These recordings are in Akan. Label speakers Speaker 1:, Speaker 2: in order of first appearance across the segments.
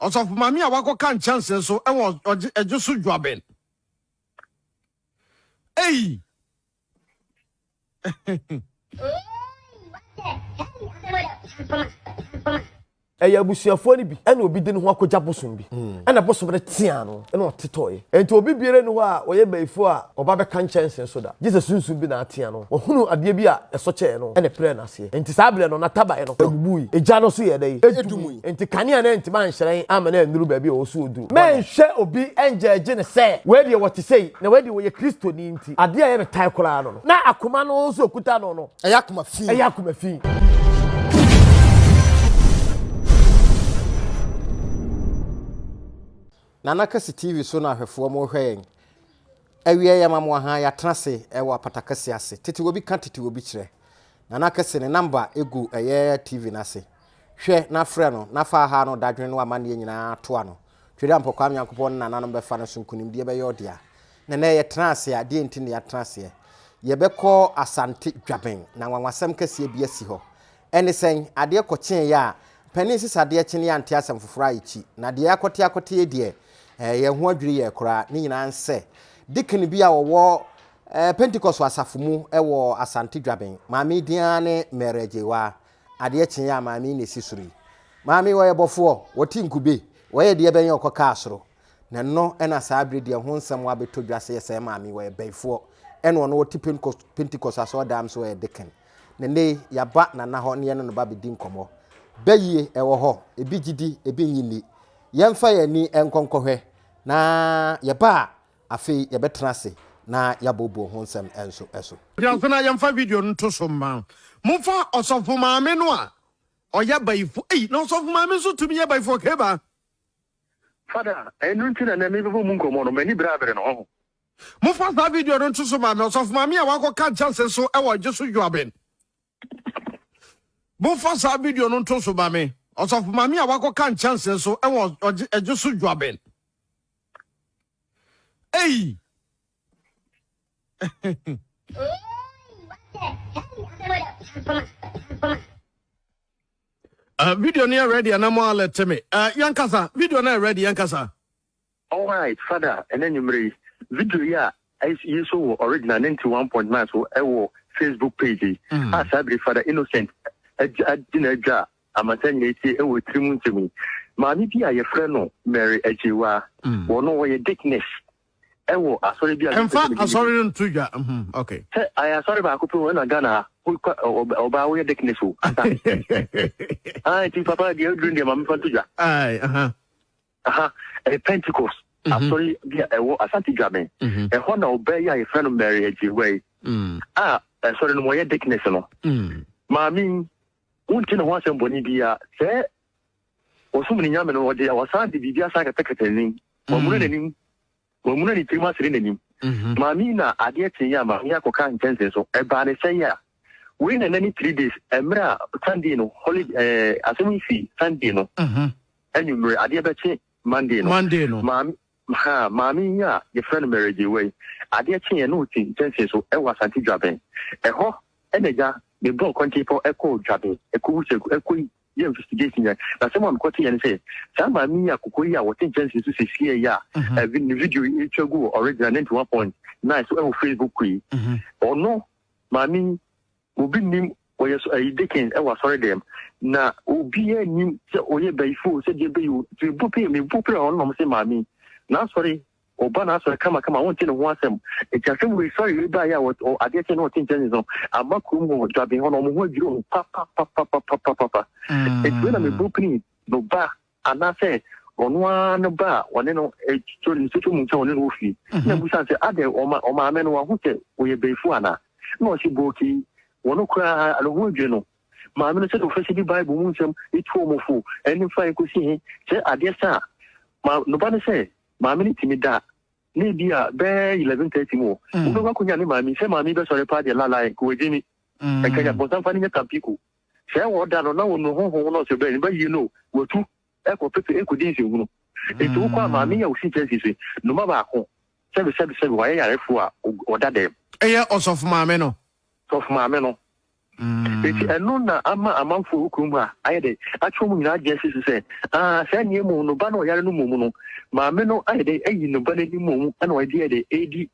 Speaker 1: Ɔsɔfo maame a wakɔka nkyɛnsee so wɔ ɔgye ɛgye so dwaben. Ei!
Speaker 2: Ɛyɛ abusuafoɔ no bi ɛna obi de ne ho akɔgya bosom bi ɛna bosom no teaa no ɛna ɔtetɔeɛ. Enti obi biara nni hɔ a ɔyɛ bayifoɔ a ɔba bɛka nkyɛnsee so da, gye sɛ sunsum bi na atea no. Wahunu adeɛ bi a ɛsɔ kyɛɛ no ɛna ɛprɛɛ no aseɛ. Enti saa berɛ no n'ataban no bubui, egya no nso yɛɛ dɛn? Ɛdumui. Enti kanea no antumi anhyerɛn amma no annuru baabi a ɔwɔ so ɔduru. Mɛnhwɛ obi ngyɛɛgye no sɛ wei deɛ ɔte sei na wei deɛ ɔyɛ Kristoni nti. Adeɛ a ɛyɛ me tan koraa no no, na akoma no nso ɔkuta no no,
Speaker 3: Ɛyɛ akoma fi.
Speaker 2: Ɛyɛ akoma fi.
Speaker 3: Nana Kɛse TV so na ahwɛfoɔ mo hwɛ yɛn. Awia yɛ ma mo ahaa yɛatena ase ɛwɔ apata kɛse ase. Tete obi ka tete obi kyerɛ. Nana Kɛse ne namba egu ɛyɛ TV no ase. Hwɛ na frɛ no na fa ahaa no dadwene no amanneɛ nyinaa to ano. Twere Ampɔ Kwame Nyankopɔn ne nananom bɛfa no so nkunimdie bɛyɛ ɔdea. Na nnɛ yɛtena ase a, deɛn nti na yɛatena aseɛ? Yɛbɛkɔ Asante Dwaben, na anwanwasɛm kɛseɛ bi asi hɔ. Ɛne sɛn? Adeɛ kɔkyeeɛ a, panin sesa adeɛ kye ne yɛante asɛm foforɔ a ɛkyi. Na deɛ yɛakɔte akɔte yi deɛ, eh, yɛn ho adwiri yɛn koraa. Ne nyinaa nsɛ. Deacon bi a ɔwɔ eh, Pentecost asafo mu wɔ Asante Dwaben, maame yi din ara ne Mary Agyeiwaa. Adeɛ kyeeɛ a, maame yi na ɛsi soro yi. Maame yi, ɔyɛ bɔfoɔ, ɔte nkube, ɔyɛ deɛ bɛn a ɔkɔkaa soro. Na ɛno na saa bere deɛ ho nsɛm abɛtɔ dwa sɛ yɛsɛe maame yi, ɔyɛ bayifoɔ, ɛna ɔno ɔte Pentecost Pentecost asɔredan mu sɛ ɔyɛ deacon. Na nnɛ yi, yɛaba Nana hɔ ne yɛne no ba bɛdi nkɔmmɔ. Bayie, ɛwɔ hɔ, ebi gye di, ebi nnye nni. Yɛmfa yɛn ani nkɔ nkɔhwɛ, na yɛba a, afei yɛbɛtena ase na yɛabooboo ho nsɛm nso so.
Speaker 1: Gyina so na yɛmfa video no nto so mma. Momfa ɔsɔfo maame no a ɔyɛ bayifo. Ei, na ɔsɔfo maame nso tumi yɛ bayifo, Keba.
Speaker 4: Fada, ɛno nti na nnɛ merebɛbɔ mu nkɔmmɔ no, m'ani bere abere no, ɔho.
Speaker 1: Momfa saa video no nto so ma me, Ɔsɔfo Maame a wakɔka nkyɛnse so wɔ Gye So Juaben. Momfa saa video no nto so ma me, Ɔsɔfo Maame a wakɔka nkyɛnse so wɔ Gye So Juaben. Ei! Uh, video no yɛ ready ana mo alert me. Uh, yɛnkasa, video no yɛ ready, yɛnkasa.
Speaker 4: Alright Father, ɛnɛ anwummerɛ yi, video yi a yi so wɔ original 91.9 so ɛwɔ Facebook page yi, mm. a saa bere Father Innocent agyina adwa a amansan nyinaa tie ɛwɔ tiri mu nsɛm yi. Maame bi a yɛfrɛ no Mary Agyewa, mm. wɔn wɔyɛ deaconess ɛwɔ asɔre bi a.
Speaker 1: Ɛnfa asɔre no nto dwa. Mhm, okay.
Speaker 4: Sɛ ayɛ asɔre baako pɛ o ɛna Ghana ha ɔbaa woyɛ deaconess o. Asa. Ah, nti papa deɛ oduru deɛ maame fa nto dwa.
Speaker 1: Ayi, aha.
Speaker 4: Aha, ɛyɛ Pentecost mhm. asɔre bi a ɛwɔ Asante Dwaben. Mhm. Ɛhɔ na ɔbaa yi a yɛfrɛ no Mary Agyewa yi mm. a ɛsɔre no mu ɔyɛ deaconess no. Mm. Maame yi, wonte ne ho asɛm bɔne biara sɛ ɔsom ne nyame no ɔde ɔsan de biribi asan katakata n'anim. Wamuna n'anim, wamuna ne tirim asere n'anim. Maame yi na adeɛ kyee a maame yi akɔka nkyɛnsee so. Ɛbaa ne sɛn a, wei na ɛnɛ ne 3 days mmerɛ a Sunday no holiday ɛɛ asɛm yi si Sunday no anwummerɛ adeɛ bɛkye Monday no.
Speaker 1: Monday no.
Speaker 4: Maame ha maame yi a yɛfrɛ no Mary Gyewa yi adeɛ kyeeɛ na ɔte nkyɛnsee so ɛwɔ Asante Dwaben. Ɛhɔ ɛna agya mebɔɔ kɔntepɔ ɛkɔɔ Dwaben ɛkɔwu sɛ ɛkɔ yɛ investigation yɛ na asɛm a mekɔte yɛ ne sɛ saa maame yi a koko yi a wɔte nkyɛnsee so sɛsiɛ yi a mhm. eh, ne video yi atwa gu wɔ original 91.9 so ɛwɔ Facebook yi mhm. ɔno maame yi obi nim ɔyɛ so ɛyi deacon ɛwɔ asɔre dɛm na obiara nim sɛ ɔyɛ bayifo sɛ deɛ bɛyi o nti mebu pere mebu pere ɔno nom sɛ maame yi n'asɔre Ɔba n'asɔre kamakama, wonte ne ho asɛm. Enti asɛm wei, sɔre wei baeɛ a ɔ, adeɛ kye na ɔte nkyɛnse so, ama kurom hɔ, dwaben hɔ no, wɔn ho adwiri wɔn papapapapapapa. Enti wei na mebu pini no ba, anaasɛ ɔno ara no ba a ɔne no to ne soto mu sɛ ɔne no wɔ fie. Na mebisa no sɛ, adɛn, ɔma, ɔmaame no, wahu sɛ ɔyɛ bayifoɔ anaa? Na ɔse, Booki, wɔn koraa, ne ho adwiri no. Maame no, sɛdeɛ ɔfɛ si de Bible mu nsɛm tu wɔn fo, ɛne fa ɛkɔsi he, sɛ adeɛ sa a, ma no ba ne sɛ, Maame no tumi da na ebi a bɛyɛ 11:30 mu hɔ. Wobɛkɔ akɔnya ne maame sɛ maame yi bɛsɔre paa deɛ lalai nka wagye mi. Nka nya bɔnsam fa no nyɛ tampiko. Sɛ ɔda no na wɔnu honhom no ɔsɛ bɛn ne ba yie no watu ɛkɔ pepe ɛkɔdi nsɛnhunu. Nti wokɔ a maame yi a ɔsi nkyɛnse so yi noma baako sɛbe sɛbe sɛbe wayɛ yarefoɔ a ɔda dɛm.
Speaker 1: Ɛyɛ ɔsɔfo maame no.
Speaker 4: Sɔfo maame no. Enti ɛno na ama amanfoɔ wɔ kurom ha ayɛ dɛ atwe wɔn nyinaa adwene asi so sɛ, aa, saa nneɛ mu no ba no ɔyare no mmom no, maame no ayɛ dɛ ayi ne ba no anim mmom ɛna ɔde ayɛ dɛ ɛredi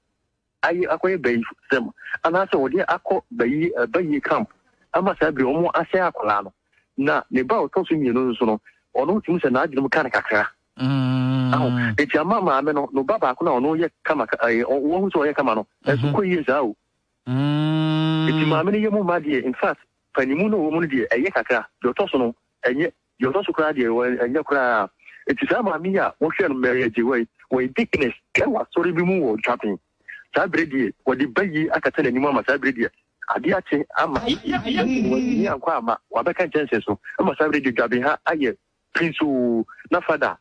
Speaker 4: ayɛ akɔyɛ bayisɛm anaasɛ ɔde akɔ bayi bayie camp ama saa bere wɔn asɛe akwadaa no. Na ne ba a ɔtɔ so mmienu nso no, ɔno wotumi sɛ n'adwene mu ka no kakra. Aho, eti ama maame no, no ba baako no a ɔno yɛ kama, ɛɛ, wɔn ho sɛ ɔyɛ kama no, ɛnso kɔ yie saa o. Eti maame no yɛ mu mma deɛ, in fact, panimu no a ɔwɔ mu no deɛ, ɛyɛ kakra. Deɛ ɔtɔ so no, ɛnyɛ. Deɛ ɔtɔ so koraa deɛ, ɛnyɛ koraa. Eti saa maame yi a wɔhwɛ no, Mary Agyewaa yi, ɔyɛ deaconess ɛwɔ asɔre bi mu wɔ Dwabin. Saa bere deɛ, wɔde bayie akata n'anim ama saa bere deɛ, adeɛ akye ama wantumi ankɔ amma wabɛka nkyɛnse so ama saa bere deɛ Dwabin ha ayɛ pinsoo na fada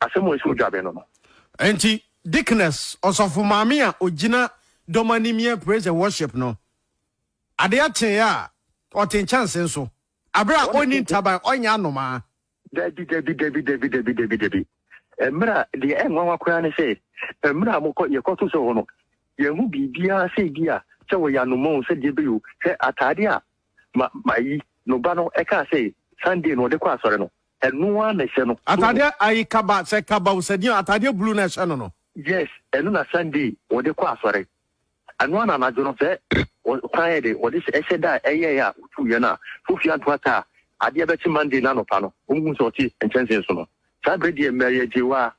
Speaker 4: asɛm a ɛsi wɔ Dwabin no no.
Speaker 1: Enti Deaconess, ɔsɔfo maame a ogyina dɔm anim yɛ praise and worship no, adeɛ kyeeɛ a, ɔte nkyɛnse so, bere a ɔnni ntaban, ɔnyɛ anomaa.
Speaker 4: Dabi, dabi, dabi, dabi, dabi, dabi, dabi. Mmerɛ a, deɛ ɛyɛ nwanwa koraa ne sɛ, mmerɛ a mokɔ, yɛkɔto sɛ hɔ no, yɛnhu biribiara sɛ ebi a, sɛ wɔyɛ anoma o, sɛ deɛ ɛbɛyɛ o, hwɛ ataadeɛ a ma, ma ayi, no ba no ɛkaa sɛ Sunday no ɔde kɔ asɔre no, ɛno ara na ɛhyɛ no.
Speaker 1: Ataadeɛ ayi, kaba, sɛ kaba o, sɛ deɛ, ataadeɛ blue na ɛhyɛ no no.
Speaker 4: Yes, ɛno na Sunday wɔde kɔ asɔre. Ɛno ara na anadwo no sɛ kwan yɛ de wɔde hyɛ da a ɛyɛe a wotuu yɛn a Fofie anto ata a adeɛ bɛkye Monday no anɔpa no wɔhu sɛ ɔte nkyɛnsee so no. Saa bere deɛ Mary Agyewaa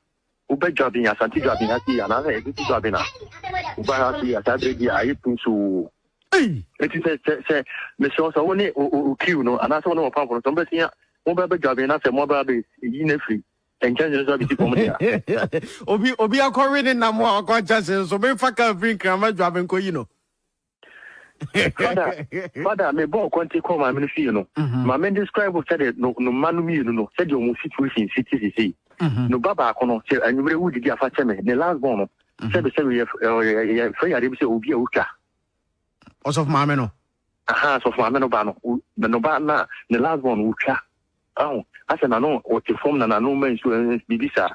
Speaker 4: woba Dwabin, Asante Dwabin ha sei anaasɛ Egusi Dwabin a woba ha sei a saa bere deɛ ayɛ punsoo. Eti sɛ sɛ sɛ mesrɛ wo sɛ wo ne o crew no anaasɛ wo ne wɔpamfo no sɛ mobɛsia mobɛbɛ Dwabin na sɛ moaba abɛyi no afiri Nkyɛnse nso abɛsi fam dea.
Speaker 1: Obi obi akɔwe ne nam a ɔkɔ nkyɛnse nso memfa kaa firi Nkrama Dwabe nkɔyi no.
Speaker 4: Fada, fada, me bɔɔ kɔnte kɔɔ maame no fie no. Maame describe sɛdeɛ no no mma no mmienu no sɛdeɛ wɔn situation si te sesei. No ba baako no sɛ anwummerɛ wodidi a fa kyɛ me. Ne last born no sɛbe sɛbe yɛ yɛ yɛfrɛ yareɛ bi sɛ obi a otwa.
Speaker 1: Ɔsɔfo maame no.
Speaker 4: Ahaa sɔfo maame no ba no, no ba na ne last born no otwa. Ahu, asɛ n'ano ɔte fam na n'ano ma nsuo eh, biribi saa.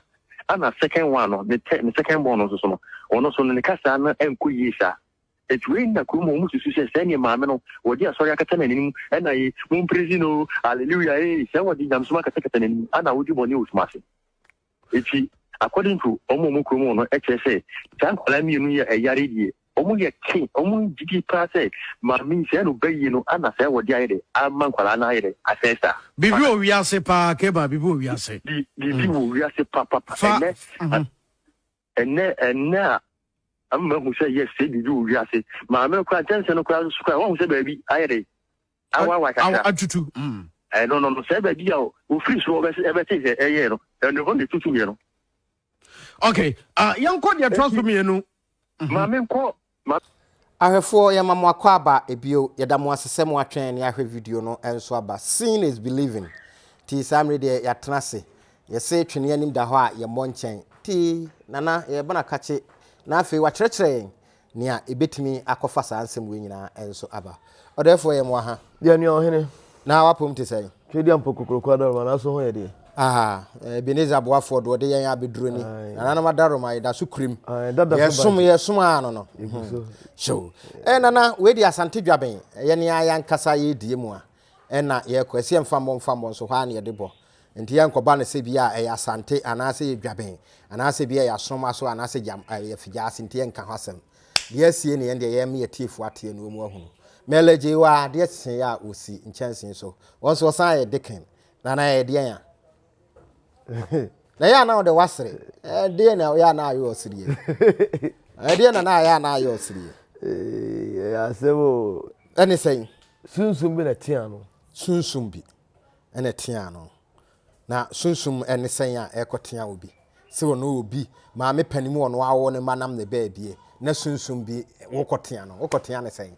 Speaker 4: Ana second one no, ne tɛ, ne second born no nso so no, ɔno nso no ne kasaa no ɛnkɔ yie saa. Eti wei na kurom hɔ wɔn susu sɛ sɛ neɛ maame no wɔde asɔre akata n'anim ɛna ye mo mprezi no hallelujah ee sɛ wɔde nyamesom akatakata n'anim ana wodi bɔne wɔ sum ase. Eti according to wɔn a wɔn kurom hɔ no ɛkyerɛ sɛ saa nkwadaa mmienu yi a ɛyare deɛ wɔn yɛ ke wɔn gyidi paa sɛ maame yi sɛ ɛna ɔbɛ yie no ana sɛ wɔde ayɛ dɛ ama nkwadaa no ayɛ dɛ asɛe saa.
Speaker 1: Biribi wɔ wiase paa Keba biribi wɔ wiase.
Speaker 4: Biribi wɔ wiase papapa ɛnɛ ɛnɛ ɛnɛ a ama mahu sɛ yes sɛ biribi wɔ wiase maame no koraa nkyɛnse no koraa nso koraa wɔn sɛ baabi ayɛ dɛ awawa kakra.
Speaker 1: Atutu. Mm.
Speaker 4: Ɛno no no sɛ baabi a ofiri soro ɛbɛte sɛ ɛyɛ no ɛno hɔ na etutu yɛ no.
Speaker 1: Okay, uh, yɛnkɔ deɛ ɛtoa so mmienu.
Speaker 4: Mhm. Maame nkɔ ma.
Speaker 3: Ahwɛfoɔ yɛma mo akwaaba ebio, yɛda mo ase sɛ mo atwɛn ne ahwɛ video no nso aba. Seeing is believing. Nti saa mmere deɛ yɛatena ase. Yɛse twene anim da hɔ a yɛmmɔ nkyɛn. Nti Nana yɛreba no akakye na afei wakyerɛkyerɛ yɛn nea ebetumi akɔfa saa nsɛm wei nyinaa nso aba. Ɔdɛɛfoɔ yɛ mmoa ha.
Speaker 2: Deɛ nua ɔhene.
Speaker 3: Na w'apom te sɛn?
Speaker 2: Twedeɛ mpo kokoroko adaroma nanso ho yɛ deɛ.
Speaker 3: Aha, Ebenezer boafoɔ deɛ ɔde yɛn abɛduro ni. Nananom adaroma yɛda so kurim.
Speaker 2: Dada so
Speaker 3: Yɛsom yɛsom ara no no.
Speaker 2: Yɛgu so.
Speaker 3: So, eh, nana, wei de Asante Dwaben, ɛyɛ nea yɛankasa yɛredie mu a, ɛna yɛrekɔ. Ɛsɛ yɛmfa mmɔ mfa mmɔ nso hɔ ara na yɛde bɔ. Nti yɛnkɔba no sɛ bi a ɛyɛ Asante anaasɛ ɛyɛ Dwaben anaasɛ bi a ɛyɛ Asonoma so anaasɛ gyam ɛyɛ Fijaase nti yɛnka ho asɛm. Deɛ asie ne yɛn deɛ yɛn me atiefoɔ ateɛ no wɔn ahunu. Mɛlɛ Gyewa adeɛ kyeeɛ a ɔsi nkyɛnsee so. Wɔn nso wɔsan yɛ deacon. Nana ɛyɛ deɛn a? Na ɛyɛ a na ɔde wasere. Ɛdeɛn na ɛyɛ a na ayɛ ɔsereɛ? Ɛdeɛn na na ayɛ a na ayɛ ɔsereɛ?
Speaker 2: Ɛyɛ asɛm o.
Speaker 3: Ɛne sɛn?
Speaker 2: Sunsum bi na ɛtea no.
Speaker 3: Sunsum bi. na ɛteaa no. Na sunsum ne sɛn a ɛrekɔtea obi? Sɛ ɔno obi, maame panin mu ɔno awo ne mma nam ne baabie, na sunsum bi wokɔtea no, wokɔtea ne sɛn?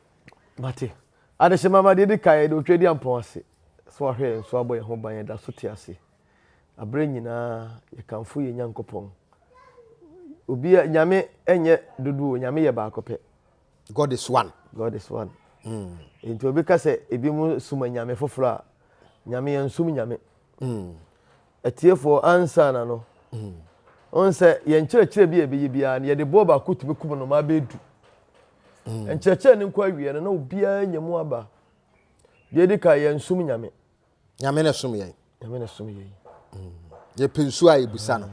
Speaker 2: Mate. Adehyema ma deɛ ɛdi kan yɛde otwa di ampɔn ase sɛ wahwɛ yɛn so abɔ yɛn ho ban yɛda so te ase. Aberɛ nyinaa yɛkamfo yɛn Nyankopɔn. Obi a Nyame nyɛ dodoɔ, Nyame yɛ baako pɛ.
Speaker 3: God is one.
Speaker 2: God is one. Mm. Nti obi ka sɛ ebi mu som anyame foforɔ a, nyame yɛn som nyame. Mm. Atiefoɔ ansa na no. Mm. Wɔn sɛ yɛn nkyerɛkyerɛ bi a ɛbɛyɛ biara no yɛde boɔ baako tumi kum nnomaa bɛyɛ du. Mm. Nkyerɛkyerɛ no nkɔ awie no na obiara nya mu aba. Deɛ edi kan yɛn som Nyame.
Speaker 3: Nyame na som yɛn.
Speaker 2: Nyame na som yɛn.
Speaker 3: Yɛpɛ nsuo a yɛbusa no.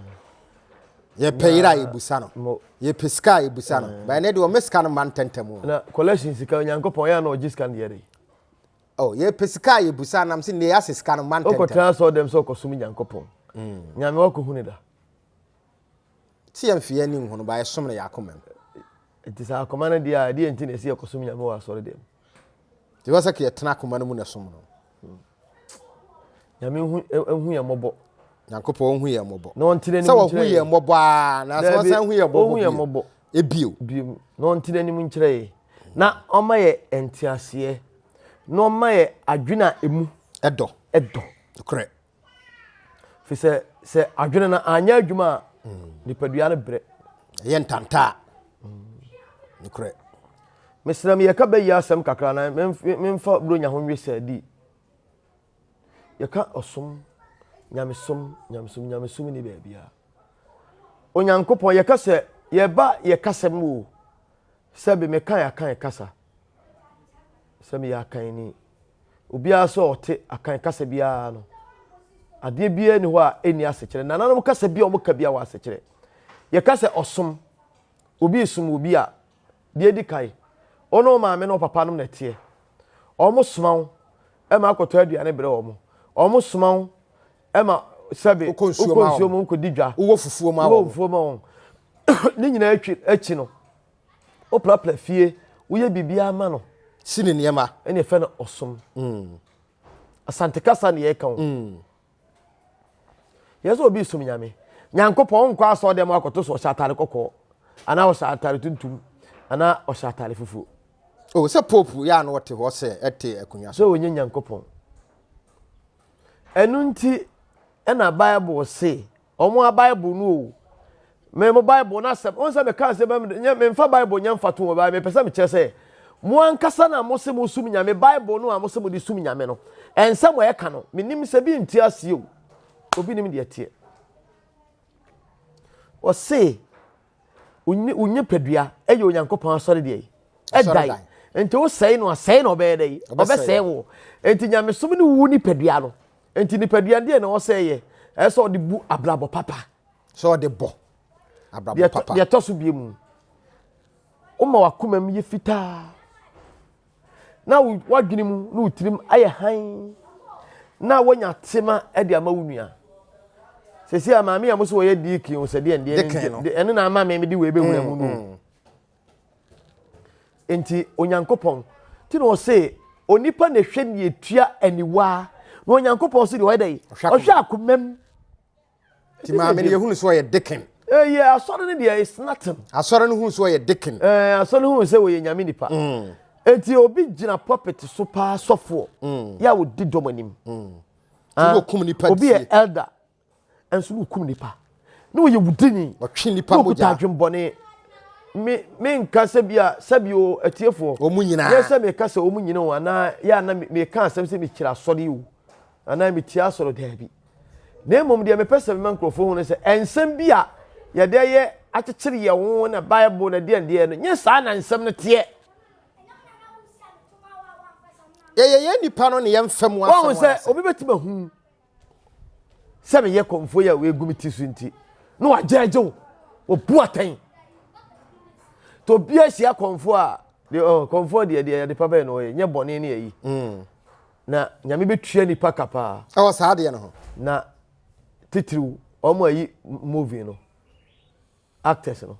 Speaker 3: Yɛpɛ yere a yɛbusa no. Yɛpɛ sika a yɛbusa no. Bɛn ne deɛ ɔmɛ sika no ma ntɛntɛm o.
Speaker 2: Na collection sika Onyankopɔn yɛ na ɔgye sika no deɛ de.
Speaker 3: Oh, yɛpɛ sika a yɛbusa nam sɛ nea yɛasɛ sika no ma ntɛntɛm.
Speaker 2: Wokɔtena asɔre dɛm sɛ ɔkɔsom Nyankopɔn. Nyame wakɔhu ne da.
Speaker 3: Ti yɛn mfe yɛn ani nhu no ba yɛsom no yɛ akoma mu.
Speaker 2: Nti sɛ akoma no deɛ a ɛdeɛ nti na ɛsɛ yɛkɔsom Nyame wɔ asɔre dɛm.
Speaker 3: Nti wɔ sɛ ka yɛtena akoma no mu na ɛsom no.
Speaker 2: Nyame hu hu yɛn mmɔbɔ.
Speaker 3: Nyankopɔn hu yɛn mmɔbɔ.
Speaker 2: Na ɔnte n'anim
Speaker 3: nkyerɛ yɛn. Sɛ ɔhu yɛn mmɔbɔ aa na sɛ ɔsan hu yɛn mmɔbɔ
Speaker 2: bio. mmɔbɔ.
Speaker 3: Ebio.
Speaker 2: Bio. Na ɔnte n'anim nkyerɛ yɛn. Na ɔma yɛ nteaseɛ. Na ɔma yɛ adwene a emu.
Speaker 3: Ɛdɔ.
Speaker 2: Ɛdɔ.
Speaker 3: Nokorɛ.
Speaker 2: Fi sɛ sɛ adwene no anyɛ adwuma a nipadua no brɛ.
Speaker 3: Ɛyɛ ntantaa. Nokorɛ.
Speaker 2: Mesrɛ me yɛka bɛyi asɛm kakra na memfa buronya ho nwe sɛ di. Yɛka ɔsom, nyamesom, nyamesom, nyamesom ni baabiara. Onyankopɔn yɛka sɛ yɛba yɛkasa mu o sɛbe meka yɛakan kasa sɛ meyɛ akanni. Obiara sɛ ɔte Akan kasa biara no, adeɛ biara ni hɔ a ɛnni asekyerɛ. Nananom kasa bi a wɔka bi a wɔ asekyerɛ. Yɛka sɛ ɔsom, obi resom obi a, deɛ ɛdi kan, wo ne wo maame ne wo papa nom na ɛteɛ. Wɔn soma wo ma akɔtɔ aduane brɛ wɔn. Wɔn soma wo ma sɛbe
Speaker 3: wokɔ nsuo
Speaker 2: mu wokɔdi dwa.
Speaker 3: Wowɔ fufuo ma wɔn.
Speaker 2: Wowɔ fufuo ma wɔn. Ne nyinaa akyi no, Woprapra fie, woyɛ biribiara ma no.
Speaker 3: Si ne nneɛma.
Speaker 2: Ɛna yɛfrɛ no ɔsom. Mm. Asante kasa na yɛka o. Mm. Yɛ sɛ obi som nyame. Nyankopɔn nkɔ asɔ dɛm akɔto so ɔhyɛ atare kɔkɔɔ anaa ɔhyɛ atare tuntum anaa ɔhyɛ atare fufuo.
Speaker 3: O sɛ pope yɛ a na ɔte hɔ sɛ ɛte akonnwa
Speaker 2: so. Sɛ ɔnyɛ Nyankopɔn. Ɛno nti ɛna Bible se Wɔn a Bible no o. Me mo Bible no asɛm. Wɔn sɛ meka sɛ nyɛ memfa Bible nyɛ mfato wɔ baa mepɛ sɛ mekyerɛ sɛ mo ankasa na mo se mo sum nyame Bible no a mo se mo de sum nyame no. Ɛnsɛm a ɛka no menim sɛ bi nti aseɛ o. Obi nim deɛ teɛ. Ɔse wo nipadua yɛ Onyankopɔn asɔre deɛ ɛdan nti wosɛe no asɛe na ɔbɛyɛ dɛ ɔbɛsɛe wo nti nyamesom ne wo nipadua no nti nipadua deɛ na ɔsɛe yɛ ɛsɛ ɔde bu abrabɔ papa
Speaker 3: sɛ ɔde bɔ abrabɔ papa
Speaker 2: deɛ ɛtɔ so bie mu woma wakoma mu yɛ fitaa na w'adwene mu ne wo tirim ayɛ hann na woanya tema de ama wo nua sɛsi a maame a mo so wɔyɛ deacon o sɛ deɛ ndeɛ ɛno na ama me mede wei bɛwura mu no mm, mm. nti onyankopɔn ti na ɔse onipa na ɛhwɛ ne etua aniwa na onyankopɔn so deɛ ɔyɛ dɛ ɔhwɛ akomam
Speaker 3: Ti maame no yɛhunu sɛ ɔyɛ deacon.
Speaker 2: Ɛyɛ eh, asɔre no deɛ it's nothing.
Speaker 3: Asɔre no hunu sɛ ɔyɛ deacon.
Speaker 2: Ɛɛ eh, asɔre no hunu sɛ ɔyɛ nyame nipa. Mm. Eti obi gyina pulpit so paa sɔfoɔ. Mm. Yɛ a ɔdi dɔm anim.
Speaker 3: Mm. Ah, okum nipa
Speaker 2: obi yɛ elder nso na okum nipa. Na ɔyɛ wudini.
Speaker 3: Ɔtwe nipa mogya.
Speaker 2: Na ɔkuta adwembɔne. Me me nka sɛ bi a sɛbi o atiefoɔ.
Speaker 3: Wɔn nyinaa.
Speaker 2: Yɛ sɛ meka sɛ wɔn nyinaa o anaa yɛ a na meka asɛm sɛ mekyerɛ asɔre o anaa metia asɔre daabi. Na mmom deɛ mepɛ sɛ mema nkurɔfoɔ hu no sɛ nsɛm bi a yɛde ayɛ akyekyere yɛn ho na Bible na deɛ deɛ no nyɛ saa na nsɛm no teɛ.
Speaker 3: Yɛyɛ yɛn nipa no ne yɛn fam asɛm.
Speaker 2: Wɔn sɛ obi bɛtumi ahu sɛ meyɛ kɔmfoɔ yi a wɔagu me ti so nti na wagyɛgye wo wɔbu atɛn. Nti obi ahyia kɔmfoɔ a deɛ ɔ kɔmfoɔ deɛ deɛ yɛde pa bɛyɛ na ɔyɛ nyɛ bɔne ne ayi. Mm. Na Nyame bɛtua nipa ka paa.
Speaker 3: Ɛwɔ saa adeɛ no ho.
Speaker 2: Na titiriw wɔn a yi movie no actors no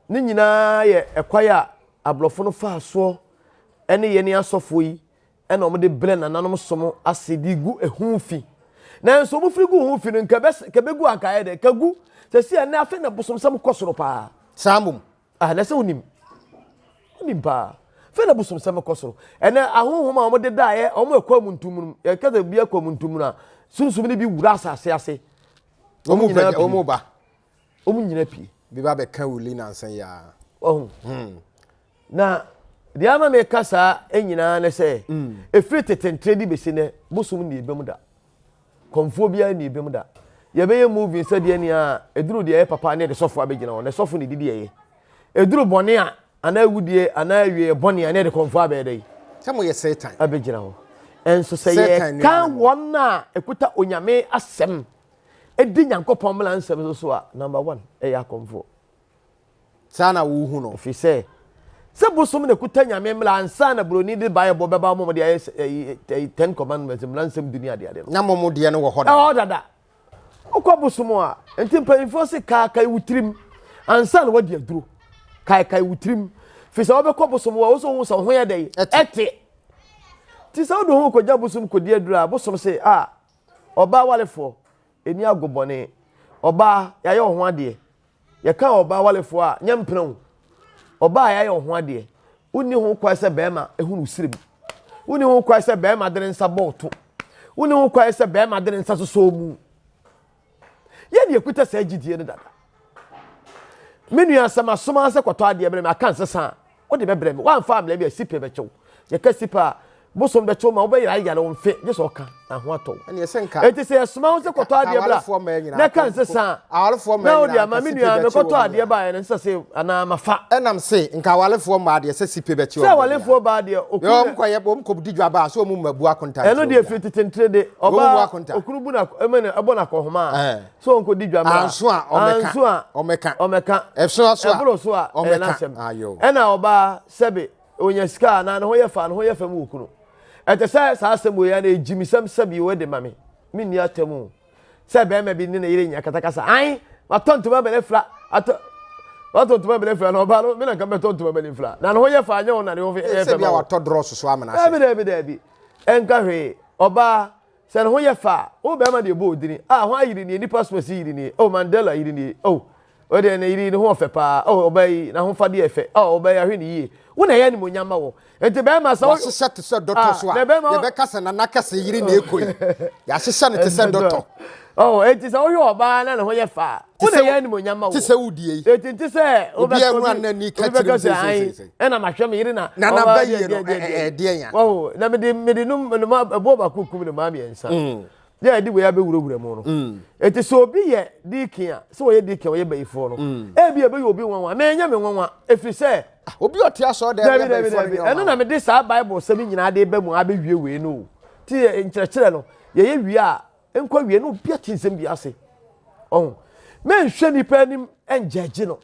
Speaker 2: ne nyinaa yɛ ɛkwan a aborɔfo no faa soɔ ɛne yɛne asɔfoɔ yi ɛna wɔn de brɛ nananom som ase de gu ehu fi nanso wɔn firi gu ho fi no nka bɛ nka bɛgu anka ayɛ dɛ ka gu sɛsi ɛnɛ afei na bosomsɛm kɔ soro paa.
Speaker 3: Saa mmom.
Speaker 2: Ah, na sɛ wonim. Wonim paa. Fɛ na bosomsɛm kɔ soro. Ɛnɛ ahonhom a wɔde daeɛ, wɔn ɛkɔ amuntum no, yɛka sɛ bi akɔ amuntum no a, sunsum no bi wura asase ase.
Speaker 3: Wɔn nyinaa pie. Wɔn ba.
Speaker 2: Wɔn nyinaa pie.
Speaker 3: Bi ba bɛka wuli nansa yi ara.
Speaker 2: Ɔho. Hmm. Na deɛ ama meka saa nyinaa ne sɛ, hmm. ɛfiri tete ntere de bɛsi nɛ, bosom ne ɛbɛm da. Kɔmfoɔ biara nni ebem da. Yɛbɛyɛ movie sɛ deɛ nea ɛduru deɛ ɛyɛ papa ne yɛde sɔfo abɛgyina hɔ na sɔfo na ɛdidi ɛyɛ. Ɛduru bɔne a anaa awudie anaa awieɛ bɔne a ne yɛde kɔmfoɔ abɛyɛ dɛ
Speaker 3: Sɛ moyɛ Satan.
Speaker 2: abɛgyina hɔ. Nso sɛ
Speaker 3: Satan
Speaker 2: yɛka
Speaker 3: nuanom.
Speaker 2: wɔn a ɛkuta Onyame asɛm di Nyankopɔn mmara nsɛm so so a, number one, ɛyɛ akɔmfoɔ.
Speaker 3: Saa na wohu no.
Speaker 2: Ɛfiri sɛ, sɛ bosom na ɛkuta Nyame mmara ansa na buroni de Bible bɛba wɔn de ayɛ Ten Commandments, mmara nsɛm du ne adeade no.
Speaker 3: Na mo deɛ no wɔ hɔ dada.
Speaker 2: Ɛwɔ hɔ dada. Wokɔ bosom a, nti mpanyinfoɔ se kaakae wo tirim ansa na wadi aduro. Kaekae wo tirim. Firi sɛ wobɛkɔ bosom a, wo sɛ wohu sɛ wo ho yɛ dɛn? Ɛte. Nti sɛ wode wo ho kɔgya bosom kɔdi aduro a, bosom se, a, ɔbaa warefoɔ, ɛni ago bɔne. Ɔbaa, yɛayɛ wo ho adeɛ. Yɛka ɔbaa warefoɔ a, nyɛ mpena o. Ɔbaa a yɛayɛ wo ho adeɛ, wonni ho kwan sɛ bɛrima ehunu wo srem. Wonni ho kwan sɛ bɛrima de ne nsa bɔ wo to. Wonni ho kwan sɛ bɛrima de ne nsa sosɔ wo mu. Yɛn de yɛkuta saa gyidie no dada. Me nua sɛ masoma sɛ kɔtɔ adeɛ brɛ me aka nsesa a, wode bɛbrɛ me. Woamfa ammrɛ me a, sipe bɛkyɛ wo. Yɛka sipe a, bosom bɛkyɛ wo ma wobɛyera yare wo mfe gye sɛ ɔka na ho atɔ wo. Enti sɛ yɛsoma wo sɛ kɔtɔ adeɛ bra na ɛka nsesa a, na wode ama me nua mekɔtɔ adeɛ baeɛ no nsesa sɛ anaa mafa.
Speaker 3: Ɛnam se nka awalefoɔ mmaa deɛ sɛ sipe bɛkye wɔn.
Speaker 2: Sɛ awalefoɔ baa deɛ okunu.
Speaker 3: Wɔn kɔ yɛ wɔn kɔ di dwa baa so wɔn mma bu akonta.
Speaker 2: Ɛno deɛ firi tete ntire de ɔbaa okunu bu na ɛmɛ na ɛbɔ na kɔhoma a so wɔn kɔ di dwa mmaa.
Speaker 3: Anso a ɔmɛka.
Speaker 2: Anso a
Speaker 3: ɔmɛka.
Speaker 2: Ɔmɛka.
Speaker 3: Ɛso aso a
Speaker 2: ɛboro so a ɛyɛ n'asɛm. Ɛna ɔbaa sɛbe Onya sika a, na ne ho yɛ fɛ a, ne ho yɛ fɛ ma okunu. Ɛte sɛ saa asɛm wei a na egyimisɛm sɛbi wei de ma me. Menni atɛm o. Sɛ bɛrima bi ne ne yere nya katakasa, ae, matɔ ntoma ma no afira, atɔ watɔ ntoma ma no afira na ɔbaa no, me na nka mɛtɔ ntoma ma no mfira. Na ne ho yɛ fɛ a, nyɛ wo na ne ho yɛ fɛ
Speaker 3: Sɛ bi
Speaker 2: ma
Speaker 3: a
Speaker 2: wo.
Speaker 3: watɔ drɔs so amena ase.
Speaker 2: Daabi, daabi, daabi. Ɛnka hwee. Ɔbaa, Sɛ ne ho yɛ fɛ a, wo bɛrima deɛ bɔ odini. Ah, hwan yere nie? Nipa so asi yere nie. Oh, Mandela yere nie. Oh, wei deɛ ne yere ne ho ɔfɛ paa. Oh, ɔbaa yi, n'ahofadeɛ yɛ fɛ. Oh, ɔbaa yi ahwɛ ne yie. Wo na ɛyɛ animuonyam ma wɔ. Nti bɛrima sɛ wo.
Speaker 3: Wahyehyɛ te sɛ dɔtɔ
Speaker 2: Ah,
Speaker 3: so a,
Speaker 2: na bɛrima.
Speaker 3: yɛbɛka sɛ Nana Kɛse yere na ɛkɔ yi. Yɛahyehyɛ no te sɛ dɔtɔ.
Speaker 2: Oh, enti sɛ wohwɛ ɔbaa na ne ho yɛ fɛ a, wo na ɛyɛ animuonyam ma
Speaker 3: Te
Speaker 2: wo.
Speaker 3: sɛ wo deɛ yi.
Speaker 2: Enti nte sɛ
Speaker 3: Obiara
Speaker 2: wobɛka
Speaker 3: hu
Speaker 2: obi
Speaker 3: a na ani ka
Speaker 2: obi
Speaker 3: kyerɛ
Speaker 2: bɛka
Speaker 3: mu
Speaker 2: sɛ ae
Speaker 3: seisei.
Speaker 2: ɛna mahwɛ me yere na
Speaker 3: Nana
Speaker 2: ɔbaa
Speaker 3: bɛyie
Speaker 2: deɛ
Speaker 3: no,
Speaker 2: deɛ deɛ deɛ.
Speaker 3: ɛdeɛn ya?
Speaker 2: Wahu, na mede mede no no ɛboɔ baako kum no maa mmiɛnsa. Yɛ a yɛde wei abɛwurawura mu no. Enti sɛ obi yɛ deacon a, sɛ ɔyɛ deacon a ɔyɛ bayifoɔ no, ebi ɛbɛyɛ obi nwanwa. Na ɛnyɛ me nwanwa, ɛfiri sɛ.
Speaker 3: Obi a ɔte asɔre dɛm
Speaker 2: Dabi
Speaker 3: yɛ
Speaker 2: dabi
Speaker 3: bayifoɔ no
Speaker 2: dabi.
Speaker 3: nyɛ
Speaker 2: Ɛno na
Speaker 3: ɔnwanwa.
Speaker 2: mede saa Bible sɛm yi nyinaa de ba mu abɛwie wei no o. Nti nkyerɛkyerɛ no, yɛyɛ wie a, nkɔ wie na obi ate nsɛm bi ase. Ɔho. Menhwɛ nipa anim ngyɛgye no.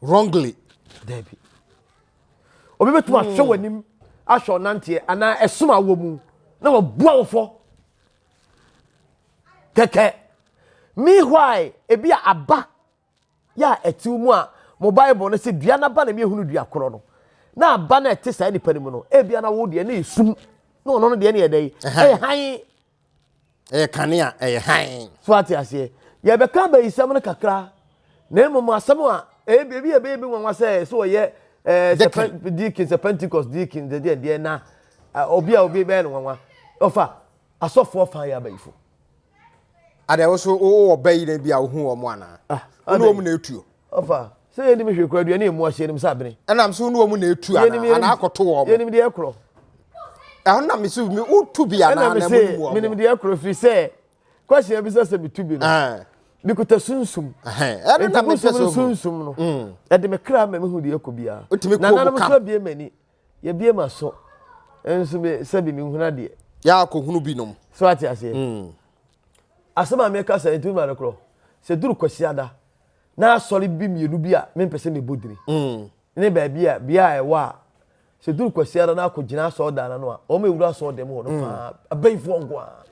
Speaker 3: Wrongly.
Speaker 2: Dabi. Obi bɛtumi ahwɛ hmm. w'anim ahwɛ ɔnanteɛ anaa ɛsom a wɔ mu na waboa wo fɔ kɛkɛ. Meanwhile, ebi a aba yɛ a ɛte mu a mo Bible no sɛ dua no aba na miehunu dua korɔ no na aba no a ɛte saa nipa no mu no ebia na wo deɛ no yɛ sum na ɔno no deɛ no yɛ dɛ ɛyɛ hann.
Speaker 3: Ɛyɛ kanea, ɛyɛ hann.
Speaker 2: So ate aseɛ? Yɛbɛka abayisɛm no kakra, na mmom asɛm a ebi ebi ɛbɛyɛ bi nwanwa sɛ sɛ ɔyɛ ɛɛ sɛ deacon sɛ Pentecost deacon deɛ deɛ deɛ na obi a obi bɛyɛ no nwanwa ɔfa asɔfoɔ fa yɛ abayifo.
Speaker 3: Adeɛ wo so wowɔ ba yi na bi a wohu wɔn anaa?
Speaker 2: Ah,
Speaker 3: Wo ne wɔn na etuo.
Speaker 2: Ɔfa sɛ yɛnim hwee kora aduane emu ahyɛ nim sɛ abene.
Speaker 3: Ɛnam so wo ne wɔn na etu anaa? Anaa akɔto wɔn.
Speaker 2: Yɛnim deɛ ɛkorɔ.
Speaker 3: Ɛho na mesi mi wotu bi anaa na mu nim wɔn.
Speaker 2: Menim deɛ ɛkorɔ firi sɛ kwasi abisa sɛ metu bi no. Mekuta sunsum.
Speaker 3: Ɛno na mepɛ sɛ
Speaker 2: sunsum no. Mm. Ɛde me kra ma mehu deɛ ɛkɔ biara.
Speaker 3: Wotumi kɔ mu kam.
Speaker 2: Nananom so abie m'ani. Yɛbie m'aso. Nso me sɛbi menhunu adeɛ.
Speaker 3: Yɛ akɔhunu binom.
Speaker 2: So ate aseɛ. Mm. Asɛm a meka sɛ ntumi ma no korɔ. Sɛ duru Kwasiada na asɔre bi mmienu bi a mempɛ sɛ mebɔ dini mm. ne baabi a bea a ɛwɔ a sɛ duru Kwasiada na akɔgyina asɔredan no a wɔn ewura asɔredan mu hɔ no mm. faa abayifoɔ nko ara.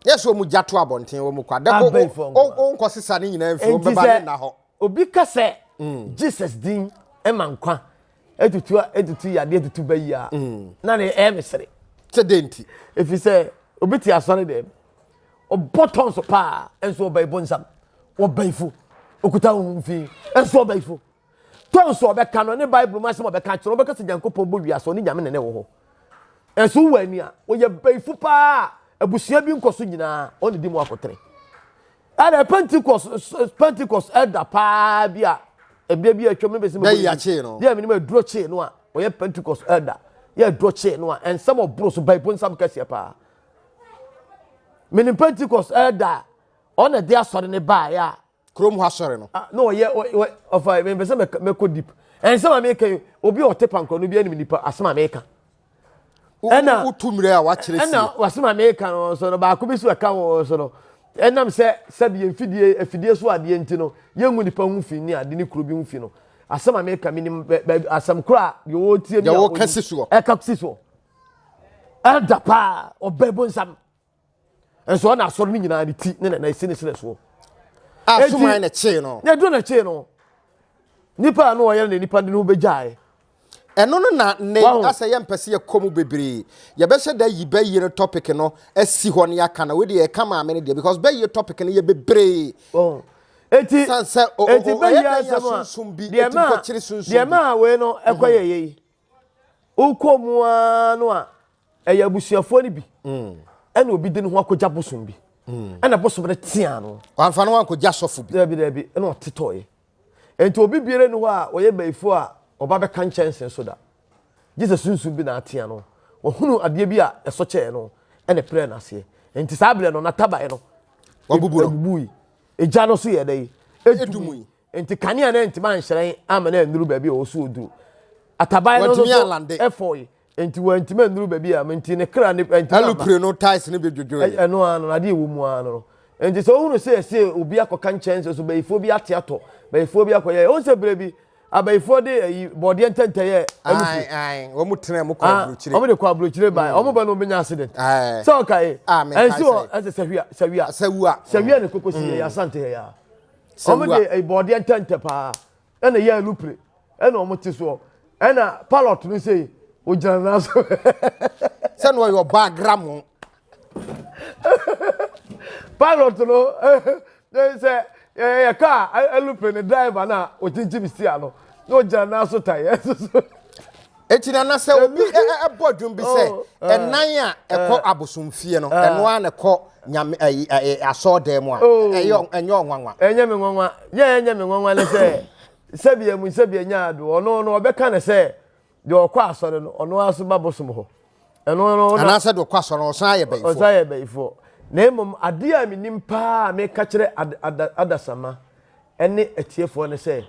Speaker 3: Yɛ sɛ wɔn gya to abɔnten wɔn kɔ adako o nkɔ sisa ne nyinaa mfi wɔn bɛba ne nna hɔ.
Speaker 2: Obi ka sɛ mm. Jesus din ma nkwa etutu etutu yadeɛ etutu bɛyi a mm. na ne ɛyɛ me sere.
Speaker 3: Sɛ den ti.
Speaker 2: Efi sɛ obi te asɔre dɛm ɔbɔ tɔn so paa nso ɔbɛyi bonsam ɔbɛyifo okuta honhom fi nso ɔbɛyifo tɔn so ɔbɛka no ne bible mu asɛm ɔbɛka kyerɛ ɔbɛka sɛ nyankopɔn bɔ wiase ɔne nyame nene wɔ hɔ nso wɔ ani a ɔyɛ bɛyifo paa abusua bi nkɔ so nyinaa ɔne di mu akotere ɛna pentecost pentecost ɛda paa bi a ebia bi atwam ne bɛsi
Speaker 3: bɛyi akyee no
Speaker 2: deɛ menim aduro kyee no a ɔyɛ pentecost ɛda yɛ aduro kyee no a nsɛm ɔboro so bɛyibo nsɛm kɛseɛ paa menim pentecost ɛda ɔna de asɔre ne baeɛ a
Speaker 3: kurom hɔ asɔre no
Speaker 2: ah, na ɔyɛ ɔfa mepɛ sɛ mɛkɔ deep ɛnsɛm a meka yi obi a ɔte pankɔ no bi anim nipa asɛm a meka Ɛna
Speaker 3: wotu mmerɛ a wakyerɛ sie.
Speaker 2: Ɛna wasɛm a meka no nso no baako bi so ɛka wɔn so no ɛnam sɛ sɛbi yɛn fidie afidie so adeɛ nti no yɛngu nipa ho fi ne ade ne kuro bi ho fi no asɛm a meka menim baabi asɛm koro a deɛ wɔretie mi a
Speaker 3: Deɛ wɔka si soɔ.
Speaker 2: ɛka si soɔ ɛda paa ɔbɛ bonsam nso ɔna asɔre no nyinaa ne ti ne nana esi ne serɛ soɔ.
Speaker 3: A suman na kyee no.
Speaker 2: Na ɛduro na kyee no. Nipa a no ɔyɛ na nipa de no bɛgyae.
Speaker 3: Ɛno no na ne asɛ yɛ mpɛ sɛ yɛkɔ mu bebree. Yɛbɛhyɛ da yi bɛyie no topic no asi hɔ ne aka na wei deɛ yɛka maame no deɛ because bɛyie topic no yɛ bebree.
Speaker 2: Eti
Speaker 3: San sɛ
Speaker 2: eti
Speaker 3: ɔyɛ
Speaker 2: bɛyie
Speaker 3: dɛn
Speaker 2: asɛm a
Speaker 3: sunsum bi
Speaker 2: deɛ
Speaker 3: eti
Speaker 2: ma
Speaker 3: kɔkyere sunsum
Speaker 2: deɛ
Speaker 3: bi.
Speaker 2: ma wei no ɛkɔ yɛ yɛ yi. Wokɔ mu ara no a ɛyɛ abusuafoɔ no bi ɛna obi de ne ho akɔgya bosom bi ɛna bosom no tea no.
Speaker 3: Wamfa ne ho ankɔgya sɔfo bi.
Speaker 2: Dabi dabi ɛna ɔtetɔeɛ. Nti obi biara ni hɔ a ɔyɛ bayifoɔ a ɔba bɛka nkyɛnse so da. Gye sɛ sunsum bi na atea no. Wahunu adeɛ bi a ɛsɔ kyɛɛ no ɛna ɛprɛɛ n'aseɛ. Nti saa berɛ no n'ataban no
Speaker 3: Wabubu no.
Speaker 2: Ebubui. Egya no so yɛ dɛ?
Speaker 3: Edumui.
Speaker 2: Nti kanea no antumi anhyerɛn amma no annuru baabi a ɔwɔ so ɔduru. Ataban no nso
Speaker 3: Wantumi
Speaker 2: so
Speaker 3: anlande.
Speaker 2: ɛfɔe. Nti wantumi annuru baabi a nti ne kra ne antumi amma.
Speaker 3: Alupre no tiles no bi dwodwoeɛ.
Speaker 2: Ɛno ara no, adeɛ ɛwɔ mu ara no no. Nti sɛ wohunu sɛ ɛsɛ obi akɔka nkyɛnse so, bayifoɔ bi ate atɔ, bayifoɔ bi akɔyɛ, wohu sɛ berɛ bi abayifoɔ de ayi bɔɔdeɛ ntɛntɛ yɛ alupre.
Speaker 3: Ae, ae, wɔn tena mu kɔ
Speaker 2: Ah,
Speaker 3: aburokyire.
Speaker 2: wɔn de kɔ aburokyire bae, wɔn ba no wɔn bɛnya accident.
Speaker 3: Ae.
Speaker 2: Sɛ ɔkae,
Speaker 3: Ah, menkae
Speaker 2: ɛnsi wɔ
Speaker 3: sɛ.
Speaker 2: ɛsɛ sahwia, sahwia.
Speaker 3: Sahwia.
Speaker 2: Sahwia ne koko si yɛ asante yɛ ya.
Speaker 3: Sahwia.
Speaker 2: Wɔn de ayi bɔɔdeɛ ntɛntɛ paa, ɛna yɛ alupre, ɛna wɔn te soɔ, ɛna pilot no sei, ogyina nan so.
Speaker 3: Sɛ na ɔyɛ ɔbaa gramo.
Speaker 2: Pilot no sɛ yɛ kaa alupre ne driver na okyinkyim stia no na ogyina nan so tan ɛso so.
Speaker 3: Eti na na sɛ obi ɛbɔ dwom bi sɛ ɛnan a ɛkɔ abosomfie no ɛno ara na ɛkɔ nyame ɛyi ɛyi asɔɔdan mu a ɛyɛ ɛnyɛ ɔnwanwa.
Speaker 2: Ɛnyɛ me nwanwa yɛ ɛnyɛ me nwanwa ne sɛ sɛbi emu sɛbi enya ado ɔno no ɔbɛka ne sɛ Deɛ ɔkɔ asɔre no, ɔno ara nso ba bosom hɔ. Ɛno no.
Speaker 3: Anaasɛ deɛ ɔkɔ asɔre no, ɔsan yɛ bɛyifoɔ.
Speaker 2: Ɔsan yɛ bɛyifoɔ. Na mmom adeɛ a menim paa a meka kyerɛ ad, ad, adasamma ne atiefoɔ ne sɛ,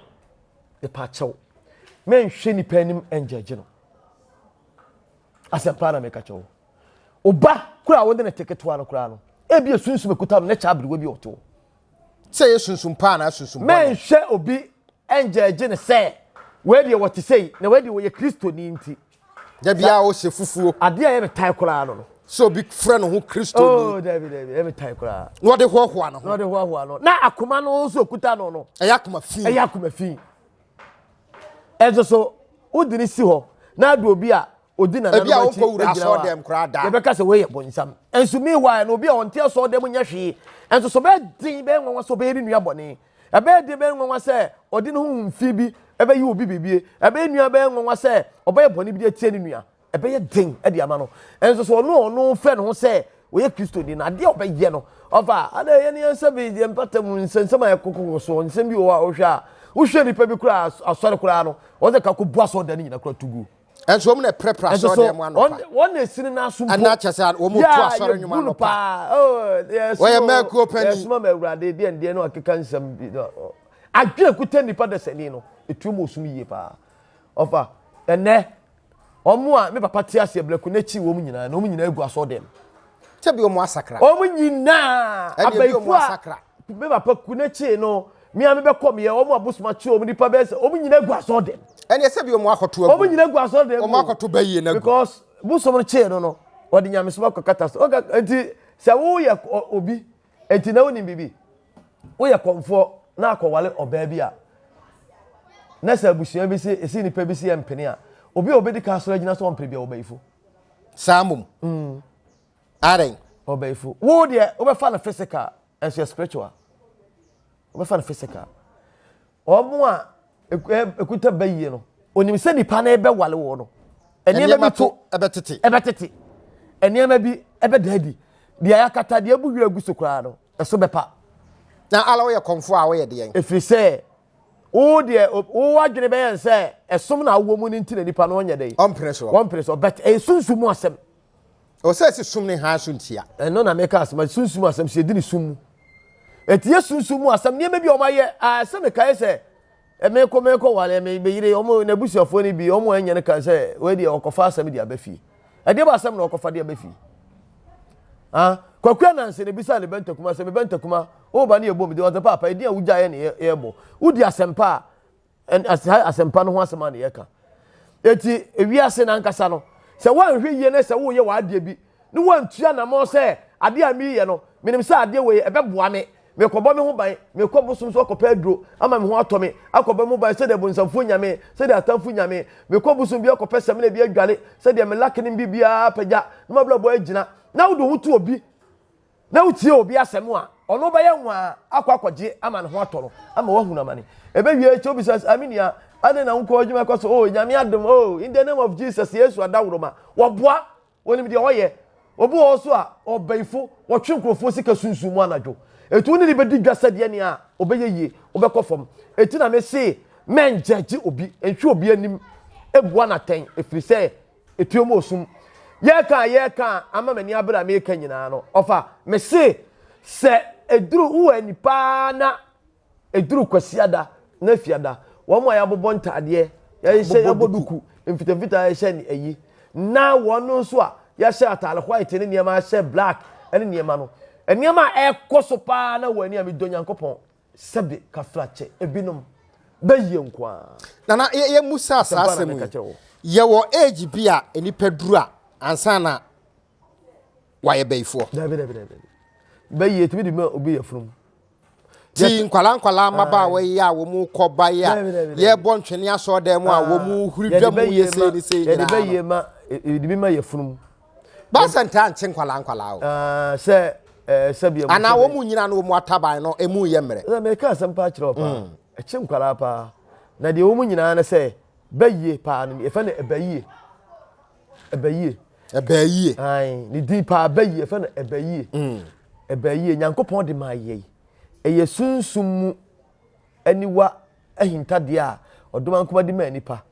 Speaker 2: mepa kyɛw, mɛnhwɛ nipa anim ngyɛgye no. Asɛm paa na meka kyerɛ wo. Oba kura a wode ne te ketewa no koraa no, ebi esunsum ekuta no na kyɛ aberewa bi a ɔte hɔ.
Speaker 3: Sɛ ɛyɛ sunsum pa anaa sunsum bɔne.
Speaker 2: Mɛnhwɛ obi ngyɛɛgye no sɛ wei deɛ wɔte sei na wei deɛ wɔyɛ Kristoni nti.
Speaker 3: Da biara ɔhyɛ fufuo.
Speaker 2: Adeɛ a ɛyɛ me tan koraa no no.
Speaker 3: Sɛ obi frɛ ne ho Kristoni.
Speaker 2: Oh, dabi dabi, ɛyɛ me tan koraa.
Speaker 3: Na ɔde hoahoa ne ho.
Speaker 2: Na ɔde hoahoa no. Na akoma no nso okuta no no.
Speaker 3: Ɛyɛ akoma fi.
Speaker 2: Ɛyɛ akoma fi. Ɛnso so, wode ne si hɔ na ade obi a odi nananom
Speaker 3: Ebi a
Speaker 2: akyi
Speaker 3: ɔnkɔ wura
Speaker 2: gyina hɔ a,
Speaker 3: asɔɔdɛm koraa da.
Speaker 2: yɛbɛka sɛ wei yɛ bonsam. Nso meanwhile no, obi a ɔnte asɔɔdɛm nyɛ hwee. Nso so ɔbɛyɛ den bɛyɛ nwanwa sɛ ɔbɛyɛ ne nua bɔne. Ɛbɛyɛ den bɛyɛ nwanwa sɛ ɔde ne honhom fi bi ɛbɛyɛ obi biribi. Ɛbɛyɛ nua bɛyɛ nwanwa sɛ ɔbɛyɛ bɔne bi de atia ne nua. Ɛbɛyɛ den de ama no. Nso so ɔno a ɔno frɛ ne ho sɛ ɔyɛ Kristoni no, adeɛ a ɔbɛyɛ no, ɔfa ada yɛn yɛn nsa bi yɛn mpata mu nsɛnsɛm a ɛkokoko so, nsɛm bi wɔ hɔ a wohwɛ a, wohwɛ nipa bi koraa asɔre koraa no, wɔn sɛ kako bu asɔre dan no nyina koraa to gu.
Speaker 3: Ɛnso wɔn na ɛprapra
Speaker 2: Ɛnso
Speaker 3: asɔre
Speaker 2: so
Speaker 3: dan mu anɔpa.
Speaker 2: wɔn na esini n'aso mpo.
Speaker 3: Ɛna kyɛ sɛ wɔn tu asɔre nnwuma
Speaker 2: yɛbu no
Speaker 3: anɔpa.
Speaker 2: paa. Oh, yɛsoma
Speaker 3: Wɔyɛ mmakuo panin.
Speaker 2: Yɛsoma ma awurade deɛ ndeɛ no akeka nsɛm bi. Adwene kuta nipa dasani no, etuo mu osum yie paa. Ɔfa ɛnɛ wɔn a me papa te aseɛ blɛko n'akyi wɔn nyinaa na wɔn nyinaa egu asɔre dɛm.
Speaker 3: Sɛ bi wɔn asakra.
Speaker 2: Wɔn nyinaa
Speaker 3: Ɛdeɛ bi
Speaker 2: abayifo
Speaker 3: wɔn
Speaker 2: a
Speaker 3: asakra.
Speaker 2: me papa ku n'akyi no me a mebɛkɔ meyɛ wɔn abosom akyi wɔn nipa bɛyɛ sɛ wɔn nyinaa gu asɔre dɛm.
Speaker 3: Ɛneɛ sɛ bi wɔn akɔto agu.
Speaker 2: Wɔn nyinaa gu asɔre dɛm.
Speaker 3: Wɔn akɔto bɛyie no agu.
Speaker 2: Because bosom no kyee no no wɔde nyamesom akɔ kata so. Ɔka nti sɛ woyɛ obi nti na wonim biribi woyɛ kɔmfoɔ na akɔwale ɔbaa bi a na sɛ abusua bi se esi nipa bi se yɛ mpene a obi a obedi kan asɔre agyina so ɔmpene bi a ɔbayifo.
Speaker 3: Saa mmom. Adɛn?
Speaker 2: Ɔbayifo. Wo deɛ wobɛfa no physical ɛnso yɛ spiritual. Wobɛfa no physical. Wɔn a ekuta bayie no, onim sɛ nipa no bɛwale wɔ no. Nneɛma bi to
Speaker 3: ɛbɛtete.
Speaker 2: Ɛbɛtete. Nneɛma bi ɛbɛda adi. Deɛ yɛakata deɛ abu wira gu so koraa no, ɛso bɛpa.
Speaker 3: Na ala woyɛ kɔmfoɔ a woyɛ deɛn?
Speaker 2: Ɛfiri sɛ wo deɛ wo adwene bɛyɛ sɛ ɛsom na awɔ mu no nti na nipa no ɔnyɛ dɛn?
Speaker 3: Ɔmpene soɔ.
Speaker 2: Ɔmpene soɔ but ɛyɛ sunsum mu asɛm.
Speaker 3: Ɛwɔ sɛ ɛsi sum ne hann so ntia.
Speaker 2: Ɛno na meka asɛm sunsum asɛm sɛ yɛdi ne sum mu. Ɛti yɛ sunsum mu asɛm nneɛma bi a wɔayɛ a sɛ mekae sɛ mekɔ mekɔ wale me bɛyere wɔn n'abusuafoɔ no bi wɔn anyɛ no kan sɛ wei deɛ ɔkɔfa asɛm de aba fie. Ɛdeɛ ba asɛm na ɔkɔfa de aba fie. Ah, Kwaku Ananse na ebisaa ne ba Ntakuma sɛ, me ba Ntakuma, wo ba ne yɛbɔ me din, ɔsɛ paapa, edin a wogyaeɛ na yɛbɔ. Wodi asɛmpa a, ɛn asɛmpa no ho asɛm a na yɛka. Eti ewiase no ankasa no, sɛ woanhwɛ yie na sɛ woyɛ w'adeɛ bi na woantu anammɔn sɛ adeɛ a mereyɛ no, menim sɛ adeɛ wei ɛbɛboa me, mekɔbɔ me ho ban, mekɔ bosom so akɔpɛ aduro ama me ho atɔ me, akɔbɔ me ho ban sɛdeɛ bonsamfoɔ nya me, sɛdeɛ atamfo nya me, mekɔ bosom bi akɔpɛ samina bi adwale, sɛdeɛ me lake ne biribiara apagya na m'abrabɔ agyina, na wode wo ho to obi na wotie obi asɛm a, ɔno bɛyɛ nwaa akɔ akɔgye ama ne ho atɔ no, ama wahunu amane. Ɛbɛwie akyi obisa sɛ, ah me nua, adɛn na wonkɔ adwuma kɔ so? Oh, Nyame adom, oh, in the name of Jesus, Yesu adaworoma. Wɔboa, wɔnim deɛ ɔyɛ. Obi wɔ hɔ so a, ɔbɛyifo, wɔtwe nkurɔfoɔ sika sunsum mu anadwo. Eti wo ne ne bɛdi dwa sɛdeɛ nea ɔbɛyɛ yie, wobɛkɔ fam. Eti na mese, mɛngyɛgye obi, nhwɛ obi anim, ebua no atɛn, ɛfiri sɛ Etuo mu osum. Yɛreka a yɛreka a ama m'ani abere a mereka nyinaa no, ɔfa mese sɛ eduru wowɔ ani paa na eduru Kwasiada na Fiada, wɔn a yɛabobɔ ntaadeɛ, yɛhyɛ yɛabɔ duku mfitamfitaa yɛhyɛ ne ayi, na wɔn nso a yɛahyɛ ataade white ne nneɛma ahyɛ black ne nneɛma no, nneɛma a ɛkɔ so paa na wɔ ani a medɔ Nyankopɔn. Sɛbe kafrakyɛ ebinom bɛyie nko ara.
Speaker 3: Nana yɛ yɛ musa saa asɛm yi yɛwɔ age bi a nipa duru a ansa na wayɛ bɛyifoɔ.
Speaker 2: Dabi dabi dabi bɛyie tumi di ma obi yɛ funum.
Speaker 3: Ti nkwalaa nkwalaa mmabaawa yi a wɔn kɔ ba yi a yɛbɔ ntwene asɔɔdan mu a wɔn huri dwa mu yɛ sei ne sei nyinaa no.
Speaker 2: Yɛde bɛyie ma yɛde bi ma yɛ funum.
Speaker 3: Baasa ntaa nkye nkwalaa nkwalaa o.
Speaker 2: Ah, sɛ eh, sɛbi ɛmu.
Speaker 3: Anaa wɔn mu nyina no wɔn ataban no emu yɛ mmerɛ.
Speaker 2: Sɛ meka asɛm paa kyerɛ wo paa. Mm. Ɛkye nkwalaa paa. Na deɛ wɔn nyinaa no sɛ bɛyie paa no yɛfɛ no ɛbɛyie. Ɛbɛyie.
Speaker 3: Ɛbɛyie.
Speaker 2: Ayi ne din paa bɛyie yɛfɛ no ɛbɛyie. Mm. Ɛbɛyie Nyankopɔn de maa yɛi. Ɛyɛ sunsum mu aniwa ahintadeɛ a ɔdomankoma de maa nipa.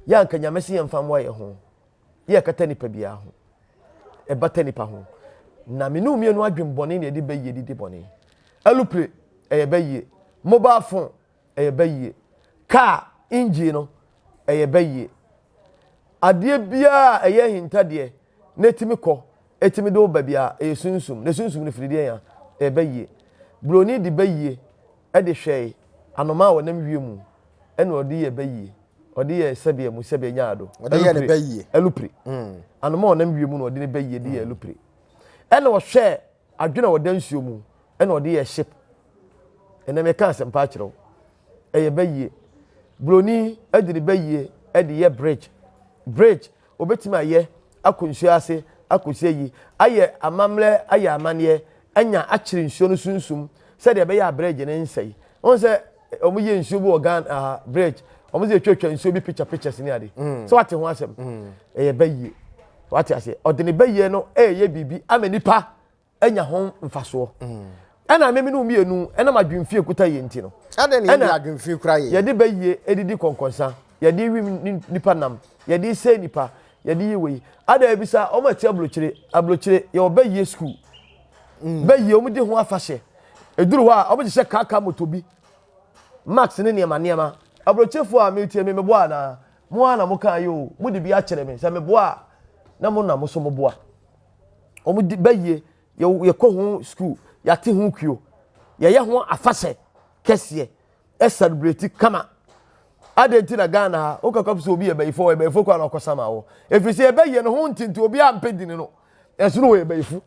Speaker 2: Yɛ anka Nyame se yɛmfa mmoa yɛn ho. yɛ ɛkata nipa biara ho ɛbata nipa ho na me ne wo mmienu adwen bɔne na yɛde bɛyie didi bɔne alupre ɛyɛ bɛyie mobile phone ɛyɛ bɛyie car engine no ɛyɛ bɛyie adeɛ biara ɛyɛ ahintadeɛ na ɛtumi kɔ ɛtumi de wo ba biara ɛyɛ sunsum na sunsum no firi deɛ ya ɛyɛ bɛyie buroni de bɛyie ɛde hwɛe anomaa a wɔnam wie mu ɛna ɔde yɛ bɛyie Ɔde yɛ sɛdeɛ mu sɛdeɛ nyaa do.
Speaker 3: Ɔde yɛ ne bɛ yie.
Speaker 2: Alupre. Mm. Anoma a ɔnam wiem na ɔde ne bɛ yie de yɛ mm. alupre. Ɛna ɔhwɛ adwene a ɔda nsuo mu ɛna ɔde yɛ ship. Ɛnna mɛka asɛmpa akyerɛ wo. Ɛyɛ bɛ yie. Broni ɛde ne bɛ yie ɛde yɛ bridge. Bridge obetumi ayɛ akɔ nsuo ase akɔsi ayi ayɛ amammerɛ ayɛ amanneɛ anya akyere nsuo no sunsum sɛdeɛ ɛbɛyɛ a bridge no nsɛe. Wɔn sɛ wɔn yɛ nsuo bi wɔ Ghana ha bridge wɔn sɛ etwatwa nsuo bi picture pictures ne ade. Mm. Sɛ wate ho asɛm mm. ɛyɛ bɛyie wate aseɛ ɔde ne bɛyie no ɛyɛ biribi ama nipa anya ho mfasoɔ ɛna meme ne mmienu ɛnam adwemfie kuta yɛ nti no
Speaker 3: ɛna adwemfie kura yɛ
Speaker 2: yɛde bɛyie ɛdidi kɔnkɔnsa yɛde wi nipa nam yɛde sɛ nipa yɛde yi wei ada ebisa wɔn akyi aburokyire aburokyire yɛwɔ bɛyie sukuu mm. bɛyie wɔn di ho afahyɛ eduru hɔ a wɔn hyehyɛ kaaka moto bi max ne nneɛma nneɛma aburokyirefoɔ a metie me meboa anaa mo ara na mo kan yi o mo de bi akyerɛ me sɛ meboa a na mo na mo so mo boa. Wɔn di bɛyie, yɛ yɛkɔ ho sukuu, yɛate ho kuo, yɛyɛ ho afahyɛ kɛseɛ, ɛsɛlbreti kama. Adɛn nti na Ghana ha wokɔkɔ sɛ obi yɛ bɛyifo ɔyɛ bɛyifo kɔ na ɔkɔsama wɔ ɛfiri sɛ yɛbɛyie no ho nti nti obi ampɛ dini no ɛso no wɔyɛ bɛyifo.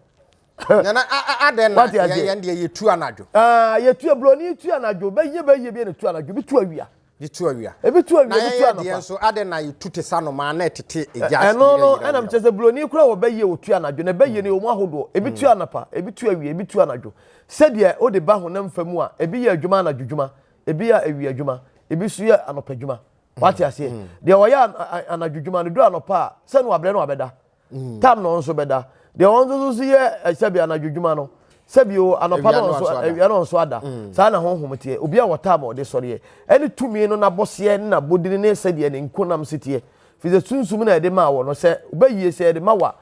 Speaker 3: Nana adɛn na yɛn deɛ yɛtu anadwo?
Speaker 2: Ah, yɛtu aburoni tu anadwo bɛyie bɛyie bi na tu anadwo bi tu awia.
Speaker 3: Bi tu awia.
Speaker 2: Ebi tu awia, ebi tu anɔpa.
Speaker 3: Na yɛn deɛ nso, adɛn na yɛtu te sɛ anomaa na ɛtete egya
Speaker 2: ase Ɛno no, ɛna mekyerɛ sɛ buroni koraa wɔ bɛyie wɔtu anadwo, na bɛyie no yɛ wɔn ahodoɔ. Ebi tu anɔpa, ebi tu awia, ebi tu anadwo. Sɛdeɛ wode ba honam fa mu a, ebi yɛ adwuma anadwo dwuma, ebi yɛ awia dwuma, ebi nso yɛ anɔpa dwuma. Wate aseɛ? Deɛ ɔyɛ anadwo dwuma no, duru anɔpa a, sɛ no wabrɛ no wabɛda. Mm. Tam na ɔno nso bɛda. Deɛ ɔno nso so yɛ eh, sɛbi anadwo dwuma no, sɛbi o anɔpa na ɔnso awia na ɔnso ada. Mm. Saa na honhom teɛ. Obi a wɔtaa ma ɔde sɔreɛ. Ɛne tumi no n'abɔseɛ ne n'abodini ne sɛdeɛ ne nkonam si teɛ. Firi sɛ sunsum na ɛde maa wɔ no sɛ wobɛyie sɛ ɛde ma wa.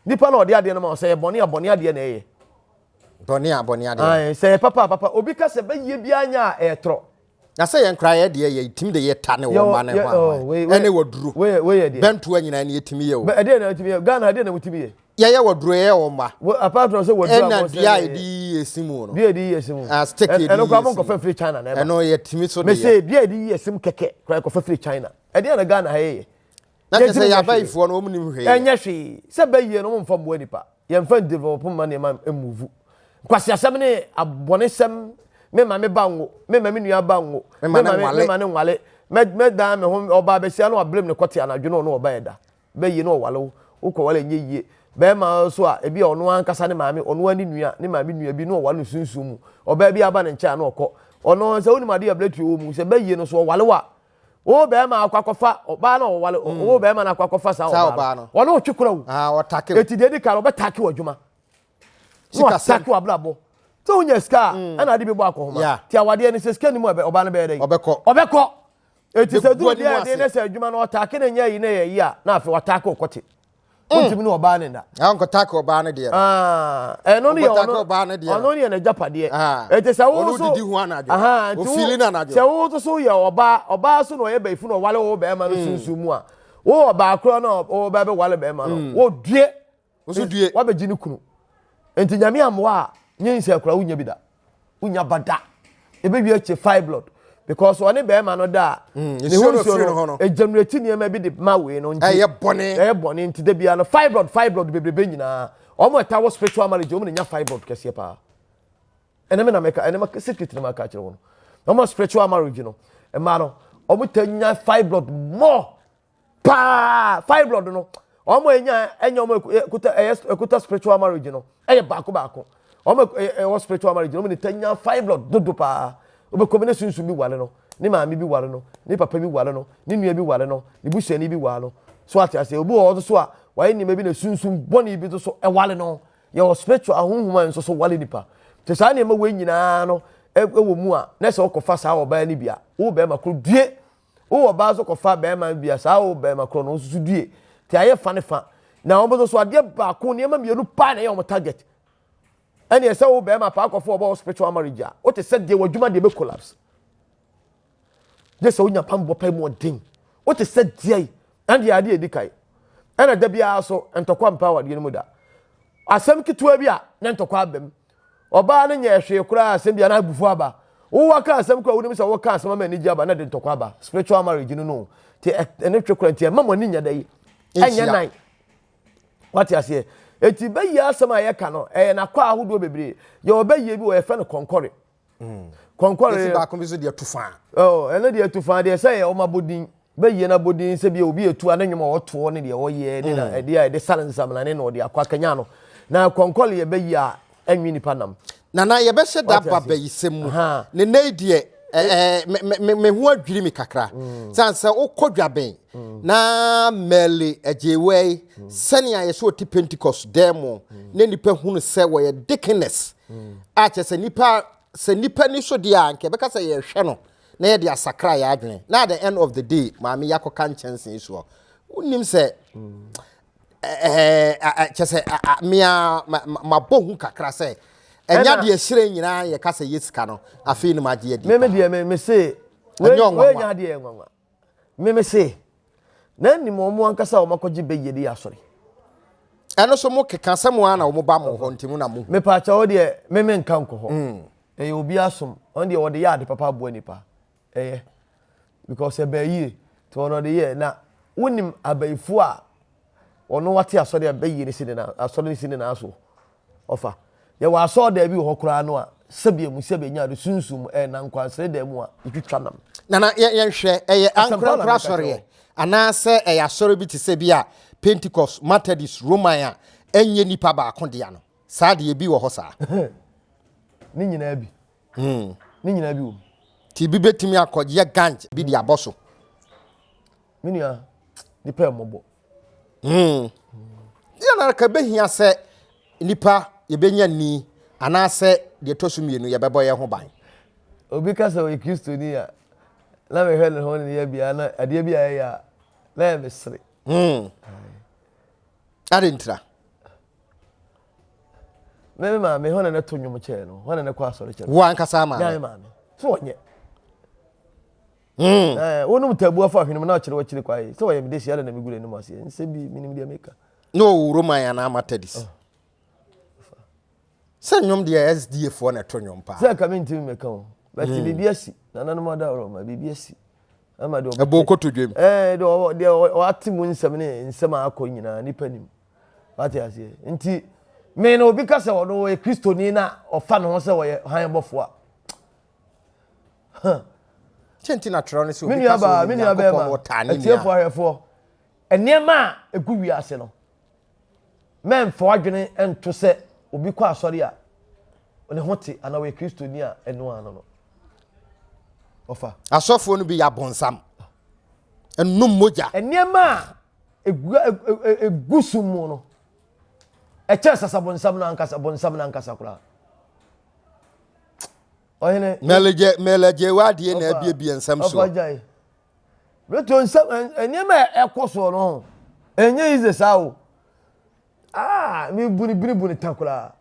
Speaker 2: Nipa na ɔde adeɛ no ma wɔ sɛ yɛ bɔne a bɔne adeɛ na ɛyɛ.
Speaker 3: Bɔne a bɔne adeɛ.
Speaker 2: Sɛ yɛ papa a papa. Obi ka sɛ bɛyie biara nyɛ a ɛyɛ torɔ.
Speaker 3: Na sɛ yɛn koraa yɛ deɛ yɛtumi de yɛ ta ne wɔn mma ne ho
Speaker 2: oh,
Speaker 3: ɛne waduro bɛntoa nyinaa ne yɛtumi yɛ o.
Speaker 2: Ɛdeɛ na yɛtumi yɛ Ghana ɛdeɛ na motumi yɛ.
Speaker 3: Yɛyɛ waduro yɛyɛ wɔn mma.
Speaker 2: Apart from sɛ waduro
Speaker 3: a ɛna dua a yɛde yi esi mu no.
Speaker 2: Dua yɛde yi esi mu.
Speaker 3: Ah, stick yɛde yi esi
Speaker 2: mu. Ɛno koraa mo nkɔfɛ firi China na ɛba.
Speaker 3: Ɛno yɛtumi so de yɛ.
Speaker 2: Mese dua yɛde yi esi mu kɛkɛ koraa yɛkɔfɛ firi China. Ɛdeɛ na Ghana ha yɛyɛ.
Speaker 3: Na kyerɛ sɛ yɛn abayifoɔ no wɔn nim hwee.
Speaker 2: Ɛnyɛ hwee. Sɛ bɛyie no wɔn mfa mmoa nipa. Yɛmfa ndevelop mma nneɛma mmuvu. Nkwaseasɛm ne abɔnesɛm me ma me ba nwo, me ma me nua ba nwo, me ma me ma ne nwale. Mɛ mɛdan me ho ɔbaa bɛsia na wablame ne kɔte anadwo na ɔno ɔba ɛda. Bɛyie na ɔwale wo. Wokɔ wale ɛnyɛ yie. Bɛrima nso a ebi a ɔno ankasa ne maame, ɔno ara ne nua, ne maame nua bi na ɔwale no sunsum mu. Ɔbaa bi aba ne nkyɛn a na ɔkɔ. Ɔno sɛ wonim adeɛ a blɛtri wɔ mu sɛ bɛyie no so ɔwale wo a Wo bɛrima akɔ akɔfa ɔbaa na ɔwale mm. wo bɛrima na akɔ akɔfa saa ɔbaa no. Ɔne ɔtwe kora wo.
Speaker 3: Ah, ɔtake.
Speaker 2: Eti deɛ edi kan ɔbɛtake wɔ adwuma. Na ɔtake wɔ abrabɔ. Sɛ wonya sika a mm. ɛna ade bi bɔ akɔhoma. Ti awadeɛ no sɛ sika ni mu ɔbaa no bɛyɛ dɛ.
Speaker 3: Ɔbɛkɔ.
Speaker 2: Ɔbɛkɔ. Eti sɛ duru deɛ ɛde ne sɛ adwuma no ɔtake ne nyɛ yi ne yɛ yi a na afei ɔtake ɔkɔte. Mm. Wontumi ne ɔbaa ne nna.
Speaker 3: Na nkɔtake ɔbaa no deɛ.
Speaker 2: Ah, ɛno ne yɛ ɔno ɔno ne yɛ n'agyapadeɛ.
Speaker 3: Ah.
Speaker 2: Eti sɛ wo so
Speaker 3: ɔno didi ho anadwo. Ofili na anadwo.
Speaker 2: Sɛ wo so yɛ ɔbaa ɔbaa so na ɔyɛ bɛyifu na ɔwale wo bɛrima no mm. sunsun mu a wo ɔbaa korɔ na ɔbaa bɛ wale bɛrima no mm. wo due.
Speaker 3: Wo due.
Speaker 2: Wabɛgye ne kunu. Nti nyame amoa a nyinsɛn koraa wonya bi da. Wonya ba da. Ebewie akyi fibroid because ɔne bɛrima no da a
Speaker 3: mm,
Speaker 2: ne ho nsuo no egenerate nneɛma bi de ma wei no nti
Speaker 3: ɛyɛ bɔne
Speaker 2: ɛyɛ bɔne nti da biara no fibroid fibroid bebrebe nyinaa wɔn ɛta wɔ spiritual marriage wɔn na nya fibroid kɛseɛ paa ɛnɛ mi na mɛka ɛnɛ ma secret na ma ka kyerɛ wɔn wɔn spiritual marriage no mmaa no wɔn ta nya fibroid more. paa fibroid no wɔn a enya ɛnya wɔn ekuta ɛyɛ ekuta spiritual marriage no ɛyɛ baako baako wɔn ɛwɔ spiritual marriage no wɔn ne ta nya fibroid dodo paa wobɛkɔ bi ne sunsun bi ware no ne maame bi ware no ne papa bi ware no ne nua bi ware no ne busuani bi ware no so ate ase obi wɔ hɔ so a wayɛ nneɛma bi na sunsun bɔne bi nso ɛware no yɛwɔ spiritual ahohom a nso so ware nipa te saa nneɛma wei nyinaa no ɛwɔ mu a na sɛ wokɔfa saa ɔbaa no bi a wo bɛrima koro due Wo ɔbaa nso kɔfa bɛrima bi a saa wo bɛrima korɔ no nso so due. Te ayɛ fa ne fa. Na wɔn nso so adeɛ baako nneɛma mmienu paa na ɛyɛ wɔn target. Ɛne ɛsɛ wo bɛrima paa kɔfa ɔbaa wɔ spiritual marriage a wote sɛ deɛ w'adwuma deɛ bɛ collapse. Gye sɛ wonya pambɔ pɛ mu ɔden. Wote sɛ deɛ yi ɛne deɛ adeɛ edi kan. Ɛna da biara so ntɔkwa mpa awadeɛ no mu da. Asɛm ketewa bi a na ntɔkwa aba mu. Ɔbaa no nyɛɛ hwee koraa asɛm bi anaa abufuo aba. Wo waka asɛm koraa wonim sɛ woka asɛm ama anigye aba na de ntɔkwa aba. Spiritual marriage no no. Nti ɛne twe koraa nti ɛma mo ani nyɛ dɛ yi. Ɛnyɛ nan. Wate aseɛ. Eti bɛyie asɛm a yɛka no ɛyɛ n'akɔ ahodoɔ bebree. Yɛwɔ bɛyie bi wɔ yɛfrɛ no kɔnkɔre. Kɔnkɔre.
Speaker 3: Yɛsi baako bi so deɛ tufaa.
Speaker 2: Oh, ɛno deɛ tufaa deɛ sɛ yɛ wɔn abɔdin. Bɛyie no abɔdin sɛ bi obi etu a ne nnwom a ɔtoɔ ne deɛ ɔyɛ ne na mm. ɛdeɛ a yɛde sare nsamena ne na ɔde akɔ akanya no. Na kɔnkɔre yɛ bɛyie a ɛnwe nipa nam.
Speaker 3: Nana yɛbɛhyɛ da ba bɛyisɛm mu. Ne nɛ yi deɛ ɛɛ me ho adwiri mi kakra. Mm. San sɛ wokɔ dwabɛn mm. na mɛle agyewa yi sɛnea yɛsɛ ɔte Pentecost dan mu na nipa hunu sɛ wɔyɛ deaconess. a kyerɛ sɛ nipa sɛ nipa ni so deɛ a nka ɛbɛka sɛ yɛhwɛ no na yɛde asakra yɛ adwene na at the end of the day maame yɛakɔka nkyɛnsee soɔ wonim sɛ ɛɛ kyɛ sɛ mea mabɔ hu kakra sɛ ɛnya deɛ hyerɛn nyinaa yɛka sɛ yɛ sika no afei no magye adi
Speaker 2: meme deɛ me se wei nya adeɛ nwanwa Me me se, na nim wɔn ankasa a wɔn akɔgye bɛyie de yɛ asɔre.
Speaker 3: Ɛno so mo keka sɛ mo ara na wɔn ba mo hɔ nti mo na mo hu.
Speaker 2: Mepa kyɛw deɛ me me nka nkɔ hɔ. Mm. Ɛyɛ obi asom. Ɔno deɛ wɔde yɛ ade papa aboa nipa. Ɛyɛ. Because ɛbɛɛ yie. Nti wɔn ɔde yɛ na wonim abayifoɔ a Ɔno wate asɔre a bɛyie no si ne nan asɔre no si ne nan so ɔfa. Yɛwɔ asɔɔdan bi wɔ hɔ koraa no a sɛbi emu sɛbi enya ade sunsum ɛyɛ nankwansere dan mu a yɛtwitwa nam.
Speaker 3: Nana yɛ yɛnhwɛ ɛyɛ ankorankoro asɔreɛ anaasɛ ɛyɛ asɔre bi te sɛ bi a Pentecost, Methodist, Roman a ɛnyɛ nipa baako dea no saa deɛ ebi wɔ hɔ saa.
Speaker 2: Ne nyinaa bi.
Speaker 3: Hmm.
Speaker 2: Ne nyinaa bi wɔ mu.
Speaker 3: Ti bi bɛtumi akɔ yɛ ganj bi de abɔ so.
Speaker 2: Me nua, nipa yɛ mmɔbɔ.
Speaker 3: Hmm. Yɛ na ka bɛhia sɛ nipa yɛbɛnya ni anaasɛ deɛ ɛtɔ so mmienu yɛbɛbɔ yɛn ho ban.
Speaker 2: Obi ka sɛ ɔyɛ Kristoni a, na mehwɛ ne ho ne yɛ bia na adeɛ bi a ɛyɛ a, na yɛ mesere.
Speaker 3: Hmm. Ade ntira.
Speaker 2: Me me maame hɔn na ne to nnwom kyɛɛ no, hɔn na ne kɔ asɔre kyɛɛ no.
Speaker 3: Wo ankasa maame.
Speaker 2: Nyɛ maame. So ɔnyɛ. Ɛɛ wonom tabu afa hwenem na akyerɛ wakyiri kwae sɛ wɔyɛ me dehye ada na megu n'anim aseɛ nsɛm bi menim deɛ meka.
Speaker 3: Na ɔwɔ Roman anaa Methodist? Oh. Sɛ nnwom deɛ SDA foɔ na ɛto nnwom paa.
Speaker 2: Sɛ ɛka mentimi mɛka o. But hmm. biribi asi. Nananom adaworo ma biribi asi. Ama deɛ
Speaker 3: ɛbɔ kotodwam.
Speaker 2: Ɛɛ deɛ deɛ ɔate mu nsɛm ne nsɛm a akɔ nyinaa nipa nim. Wate aseɛ. Nti me na obi ka sɛ ɔno ɔyɛ kristoni na ɔfa ne ho sɛ ɔyɛ han bɔfo a.
Speaker 3: Huh. Kyɛ nti na twerɛ no sɛ obi ka sɛ ɔnim Nyankopɔn na ɔtaa ne nua.
Speaker 2: Atiefoɔ ahwɛfoɔ, nneɛma a ɛgu wiase no, mɛmfa w'adwene nto sɛ obi kɔ asɔre a ne ho te anaa ɔyɛ Kristoni a ɛno ano no. Ɔfa.
Speaker 3: Asɔfoɔ no bi yɛ abonsam. Ɛnom mogya.
Speaker 2: Nneɛma a egu egu sum mu no, ɛkyɛ sasa bonsam no ankasa bonsam no ankasa koraa. Ɔhene.
Speaker 3: Mɛlɛgye mɛlɛgye w'adeɛ na abiebie nsɛm soɔ.
Speaker 2: Ɔfa gyae. Reto nsɛm nneɛma a ɛkɔ soɔ no ho ɛnyɛ yize saa o. Ah, mi buni buni buni ta koraa.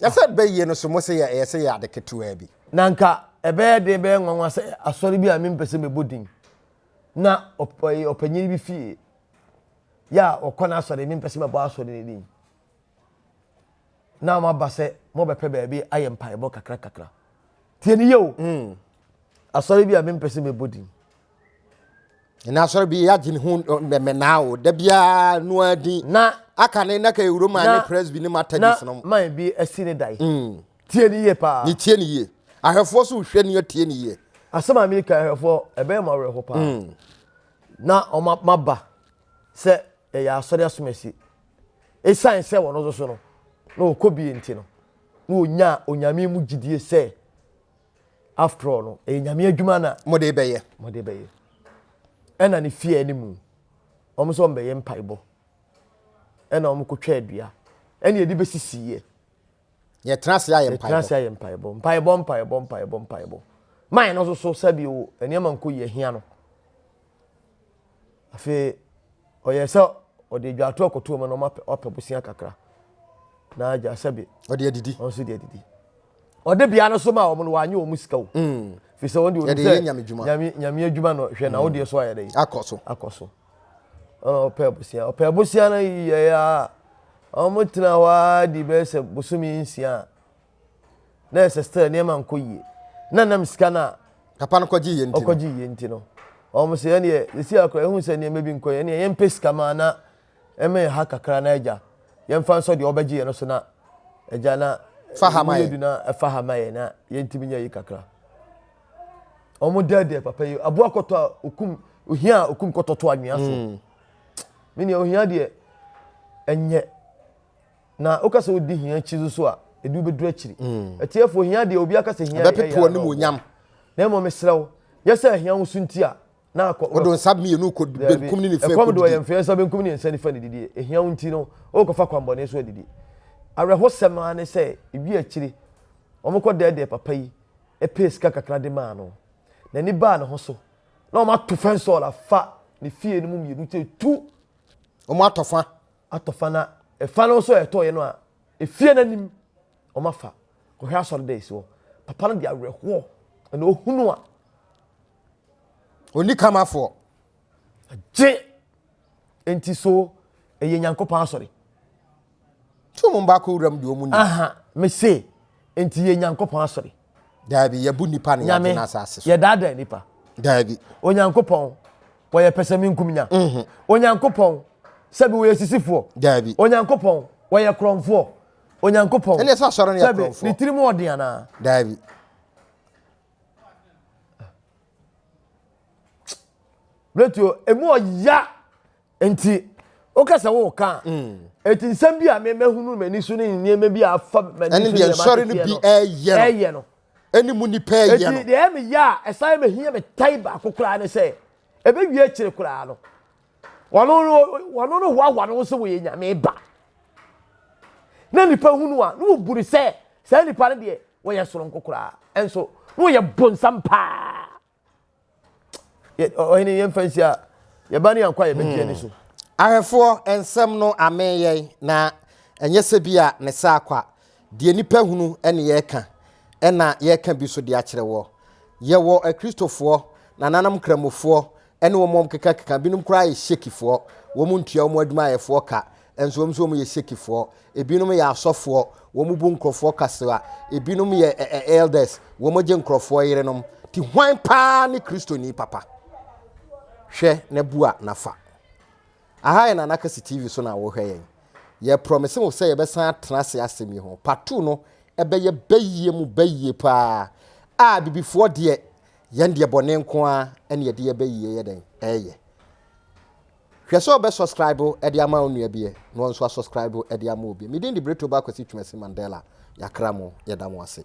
Speaker 3: Na sɛ bɛyie no so mo sɛ yɛ ɛyɛ sɛ yɛ ade ketewaa bi.
Speaker 2: Na nka ɛbɛyɛ den bɛyɛ nwanwa sɛ asɔre bi a mempɛ sɛ mebɔ din na ɔpanyin bi fie yɛ a ɔkɔ n'asɔre mempɛ sɛ mɛbɔ asɔre no din na wɔaba sɛ mobɛpɛ baabi ayɛ mpaebɔ kakra kakra tie ne yie o mm. Asɔre bi a mempɛ sɛ mebɔ din.
Speaker 3: Na asɔre bi yɛagye ne ho mɛmɛnaa o da biara no ara din.
Speaker 2: Na
Speaker 3: aka ne na ka ewuro man ne presby ne Methodist no.
Speaker 2: Na man bi asi ne dan. Mm. Tie ne yie paa.
Speaker 3: Ne tie ne yie. Ahwɛfoɔ so hwɛ ne tie ne yie.
Speaker 2: Asɛm a meka ahwɛfoɔ ɛbɛyɛ mo awerɛho paa. Mm. Na ɔma maba sɛ ɛyɛ asɔre asomasi. Esiane sɛ wɔn nso so no na wɔkɔ bie nti no na wɔnyaa onyame mu gyidie sɛ After all no, ɛyɛ nyame adwuma na.
Speaker 3: Mode bɛyɛ.
Speaker 2: Mode bɛyɛ. Ɛna ne fie anim, wɔn nso wɔn bɛyɛ mpaebɔ. Ɛna wɔn kɔtwa adua. Ɛna yɛde bɛsisi yɛ.
Speaker 3: Yɛtena ase ayɛ mpaebɔ.
Speaker 2: Yɛtena ase ayɛ mpaebɔ. Mpaebɔ, mpaebɔ, mpaebɔ, mpaebɔ. Man no nso so sɛbi o, nneɛma nkɔ yie hia no. Afei ɔyɛ sɛ ɔde adwatoɔ kɔtoo mu na ɔpɛ bosea kakra na agya sɛbe
Speaker 3: ɔde adidi
Speaker 2: ɔno nso de adidi ɔde bea no so ma wɔn no wɔanye wɔn sika o mm. fi sɛ wɔn de wɔn
Speaker 3: sɛ nyame
Speaker 2: nyame adwuma no hwɛ na wodeɛ so ayɛ dɛ
Speaker 3: akɔ so
Speaker 2: akɔ so ɔna ɔpɛ bosea ɔpɛ bosea no yɛ ya wɔn tena hɔ ara di bɛyɛ sɛ bosome nsia na ɛsɛ still nneɛma nkɔ yie na nam sika no a
Speaker 3: papa no kɔgye yie nti no
Speaker 2: ɔkɔgye yie nti no wɔn sɛ ɛneɛ yɛsi akora ehu sɛ nneɛma bi nkɔ yie ɛneɛ yɛmpɛ sika maa na ɛmɛ yɛ ha kakra na agya yɛmfa nsɔ deɛ ɔbɛgye yɛ no so na agya na
Speaker 3: fa ha ma yɛ
Speaker 2: du na ɛfa ha ma yɛ na yɛntumi nyɛ yi kakra wɔn dɛɛdɛɛ papa yi aboa kɔtɔ a okum ohia a okum kɔtɔ to anwea so mm. me nea ohia deɛ ɛnyɛ Na woka sɛ wodi hia akyi nso so a, ɛde wobɛduru akyiri. Mm. Atiefo, hia deɛ obi aka sɛ hia
Speaker 3: ɛbɛpepe w'animuonyam.
Speaker 2: Na mmom mesrɛ wo, nyɛ sɛ ahia wo so nti a, na akɔ.
Speaker 3: Wode nsa mmienu kɔ benkum ne nifa
Speaker 2: kɔdidi. Ɛkɔm de wɔyɛ mfeɛ nsa benkum ne nsa nifa ne didie. Ehia wo nti no, wokɔfa kwanbɔne so adidi. Awerɛhosɛm ara ne sɛ, ewi akyiri, wɔkɔ dɛɛdɛɛ papa yi pɛɛ sika kakra de maa no. N'ani baa ne ho so, na wɔato fɛnsɔɔl afa ne fie no mu mmienu sɛ tu.
Speaker 3: Wɔatɔ fa.
Speaker 2: Atɔ fa na ɛfa no nso a ɛtɔeɛ no a efie no anim wɔn afa kɔhwɛ asɔre dɛ esi hɔ papa no de awerɛhoɔ ɛna ohunu a.
Speaker 3: Oni kamafoɔ.
Speaker 2: Agye nti so ɛyɛ Nyankopɔn asɔre.
Speaker 3: Tí wɔn ba kɔ wuram deɛ wɔn ni.
Speaker 2: Aha mese nti yɛ Nyankopɔn asɔre.
Speaker 3: Daabi, yɛbu nipa na yɛagye n'asase
Speaker 2: so. Yɛdaadaa nipa.
Speaker 3: Daabi.
Speaker 2: Onyankopɔn, wɔyɛ pɛsɛmenkumnya. Mhm. Onyankopɔn, sɛbi wɔyɛ sisifoɔ.
Speaker 3: Daabi.
Speaker 2: Onyankopɔn, wɔyɛ korɔmfoɔ. Onyankopɔn,
Speaker 3: ɛne ɛsɛ asɔre no yɛ korɔmfoɔ.
Speaker 2: Sɛbi ne tirim ɔden anaa?
Speaker 3: Daabi.
Speaker 2: Retio, emu ɔya. Nti woka sɛ woka a, mm. eti nsɛm bi a me mahunu m'ani so ne nneɛma bi a afa m'ani so
Speaker 3: ne deɛ nsɔre no bi ɛyɛ no
Speaker 2: ɛyɛ no
Speaker 3: ɛne mu nipa ɛyɛ no
Speaker 2: eti deɛ ɛmi yɛ a ɛsan mi hia mi tae baako koraa ne sɛ ɛbɛwie akyire koraa no wɔn no wɔn no hoahoa no sɛ wɔyɛ nyame ba na nipa hunu a na wɔbu no sɛ saa nipa no deɛ wɔyɛ soronko koraa ɛnso na wɔyɛ bonsam paa. Ɔhene yɛmfa nsi a yɛba ne yɛnkɔ a yɛbɛgye ani so.
Speaker 3: Ahwɛfoɔ, nsɛm no amee yɛn, na ɛnyɛ sɛ bi a ne saa kwa. Deɛ nnipa hunu ne yɛreka, ɛna yɛreka bi nso de akyerɛ woɔ. Yɛwɔ Akristofoɔ, Nananom Nkramofoɔ ne wɔn a wɔkekakeka, binom koraa yɛ Shekifoɔ, wɔn ntua wɔn adwumayɛfoɔ ka, nso wɔn nso wɔyɛ Shekifoɔ. Ebinom yɛ asɔfoɔ, wɔn bu nkurɔfoɔ kasewa, ebinom yɛ ɛ ɛ elders, wɔn gye nkurɔfoɔ yerenom. Ti hwan paa ne Kristoni papa? Hwɛ na bua na fa. Aha yɛ Nana Kɛse TV so na wohwɛ yɛn. Yɛ promise wo sɛ yɛbɛsan atena ase asɛm yi ho. Part 2 no ɛbɛyɛ bɛyie mu bɛyie paa. A bibifoɔ deɛ yɛn deɛ bɔne nko ara ɛne yɛde yɛ bɛyie yɛ dɛn ɛyɛ. Hwɛ sɛ ɔbɛ subscribe ɛde ama wo nua bi ɛ na ɔnso asubscribe ɛde ama obi. Me din de Bretoba Kwasi Twumasi Mandela. Yakra mo, yɛda mo ase.